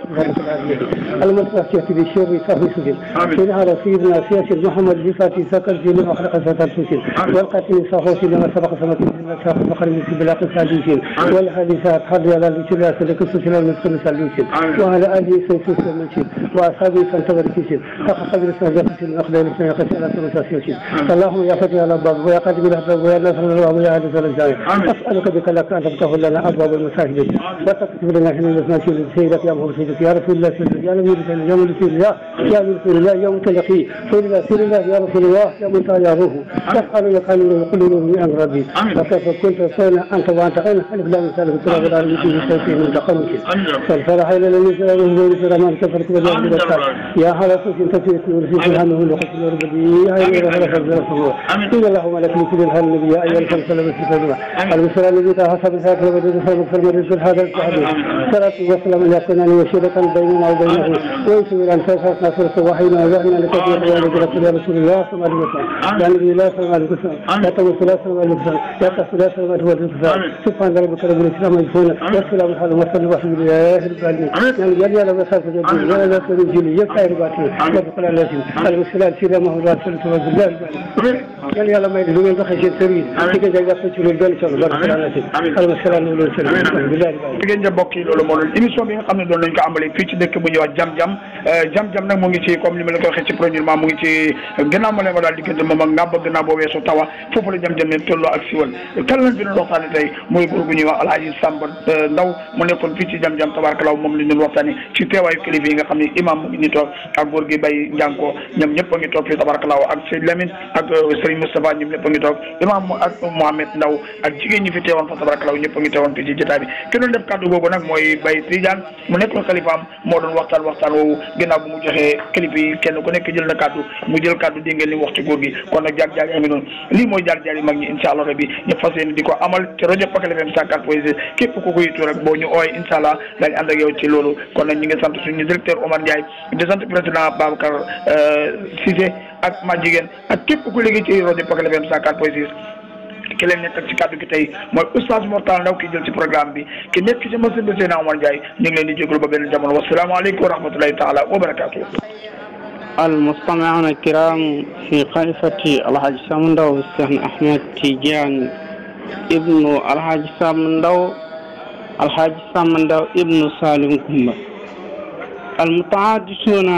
المتوسط بالشر فهو سجن سيدنا سيدنا سياسي محمد بفاتي سكر في من أخرق ستر سجن والقتل صاحوش لما سبق سمك من ساق فخر من بلاق السادسين والحديثات حد على الشريعة لك السلسلة من كل سالوسين وعلى آله سيسوس المنشين وأصحابه فانتظر كيسين حق قدر السنجاق في الأخدار السنة قسالة سلساسيوسين اللهم يا فتي على الباب ويا قادم الأحباب ويا نصر الله ويا عدد الجاي أسألك بك لك أن تفتح لنا أبواب المساجد وتكتب لنا حين نسمع سيدك يا محمد سيدك يا رسول الله سيدك يا نبي الجنة يوم رسول الله يا رسول الله يوم تلقي سيدنا رسول الله يا رسول الله يا من تعيروه يسألونك عن يقولون من أمر ربي فكيف كنت فينا أنت وأنت أين ألف لا مثال بالتراب العالمين في سيفه من تقمك فالفرح إلى الذي سأله وليس رمان كفرك بالله يا هلا سوف تسير ورسول همه لقصد ربي يا أيها الخلق الرسول إن الله ملك مثل النبي يا أيها الخلق المسلمين المسلم الذي تحسب ذات وبدون فرق فرمد هذا الحديث صلاة وسلام يكون وسيلة بيننا وبينه ويسوي أن تسعة نصرة وحينا وزعنا لكثير والد رسول الله صلى الله عليه وسلم يا نبي الله صلى الله عليه وسلم يا توسل الله صلى الله عليه وسلم يا قصد الله صلى الله عليه وسلم سبحان ربك رب الإسلام يكون والسلام على المرسلين والحمد لله رب العالمين يا لا مسافة جديد ولا لا تنجيل يكثر باتنا لا بقول الله المسلم سيرة ما هو لا سلطة الله يا لا ما يدلون بخير سرير تيجي جاي تشوف الجل شو الله المسلم نقول السلام بالله
ngeen ja bokk yi loolu moo doon émission bi nga xam ne doon nañ ko amale fii ci dëkk bu ñuy wax jam-jam nag mu ngi ci comme ni ma la ko waxee ci premièrement mu ngi ci gannaaw ma leen daal diggante moom ak ngàmba gannaaw boo weesu tawa foofu la jam-jam ne tolloo ak siwal kan lañ fi doon waxtaane tey mooy góor gu ñuy wax Alhaji Samba Ndaw mu nekkoon fii ci jam-jam tabaarkalla moom lañ doon waxtaane ci teewaayu kilifa yi nga xam ne imam mu ngi ni toog ak góor gi Bay Njànko ñoom ñëpp a ngi toog fii tabaarkalla ak Seydou Lamine ak Serigne Moustapha ñoom ñëpp a ngi toog imam ak Mohamed Ndaw ak jigéen ñi fi teewoon fa tabaarkalla ñëpp a ngi teewoon fii ci jotaay bi ki doon def kàddu googu nag mooy Baye Tidiane mu nekkoon xalifaam moo doon waxtaan woowu ginnaaw bu mu joxee kilifa yi kenn ku nekk jël na kàddu mu jël kàddu dégg ngeen li mu wax ci góor gi kon nag jaar-jaar yi ngi noonu lii mooy jaar-jaar yi mag ñi incha allah rabbi ñu fas yéene di ko amal ci rajo Pakal FM 104.6 képp ku ko yitu rek boo ñu ooy incha allah dañ ànd ak yow ci loolu kon nag ñu ngi sant suñu directeur Omar Ndiaye di sant président Babacar Cissé ak ma jigéen ak képp ku liggéey ci rajo Pakal FM 104.6 ki leen nekk ci kàddu gi tey mooy oustaz Mortal Ndaw ki jël ci programme bi ki nekk ci machine bi Seydina Omar Ndiaye ñu ngi leen di jégalu ba benn jamono wasalaamaaleykum wa rahmatulahi taala wa barakaatu.
المستمعون الكرام في خليفة الحاج سام ndaw الشيخ أحمد تيجان ابن الحاج سام ndaw ابن سالم كمبا المتعادشون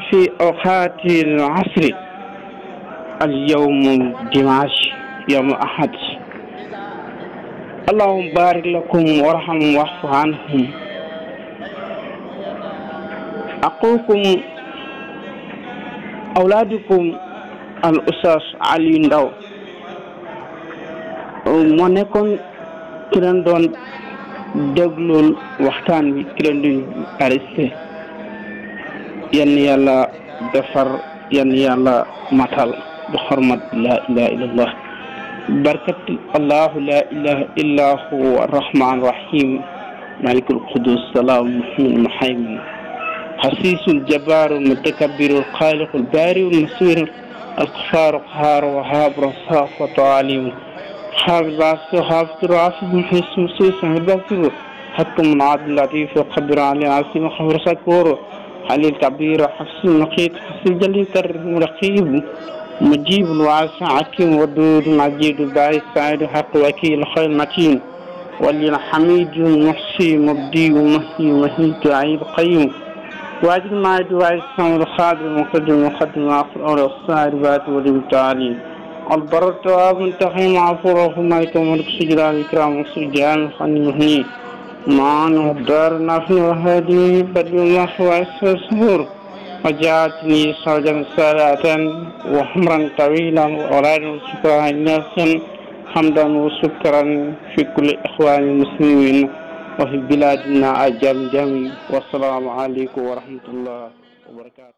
في أوقات العصر اليوم دمشق يوم أحد اللهم بارك لكم وارحم واعف عنهم أخوكم أولادكم الأستاذ علي Ndaw moo nekkoon ki leen doon déglul waxtaan bi ki leen doon arrêté yan yàlla defar yan yàlla matal bi xormat la ilaha illallah بركة الله لا إله إلا هو الرحمن الرحيم مالك القدوس السلام المحيمن حسيس الجبار المتكبر الخالق البارئ المصير الغفار القهار وهاب رصاف وتعاليم حافظ عصر حافظ رافض محيص مسيس الباسر حكم عادل لطيف وقدر علي عاصم خبر سكور علي الكبير حفص النقيط حفص الجليل رقيب مجيب الواسع حكيم ودود مجيد الباعث سعيد حق وكيل خير متين ولي الحميد محصي مبدي ومحيي مهيد عيد قيوم واجد معد واجد سمر خادم مقدم آخر أولى الصائربات والمتعالين البر التواب منتقم عفو مالك وملك سجلال الإكرام والسجان خني مهني معنا الدار نافع وهادي بدل الله وعسر سهور وجاءتني صوجا سالة وحمرا طويلا وأولادا وشكرا ناسا حمدا وشكرا في كل إخوان المسلمين وفي بلادنا أجل جميع والسلام عليكم ورحمة الله وبركاته.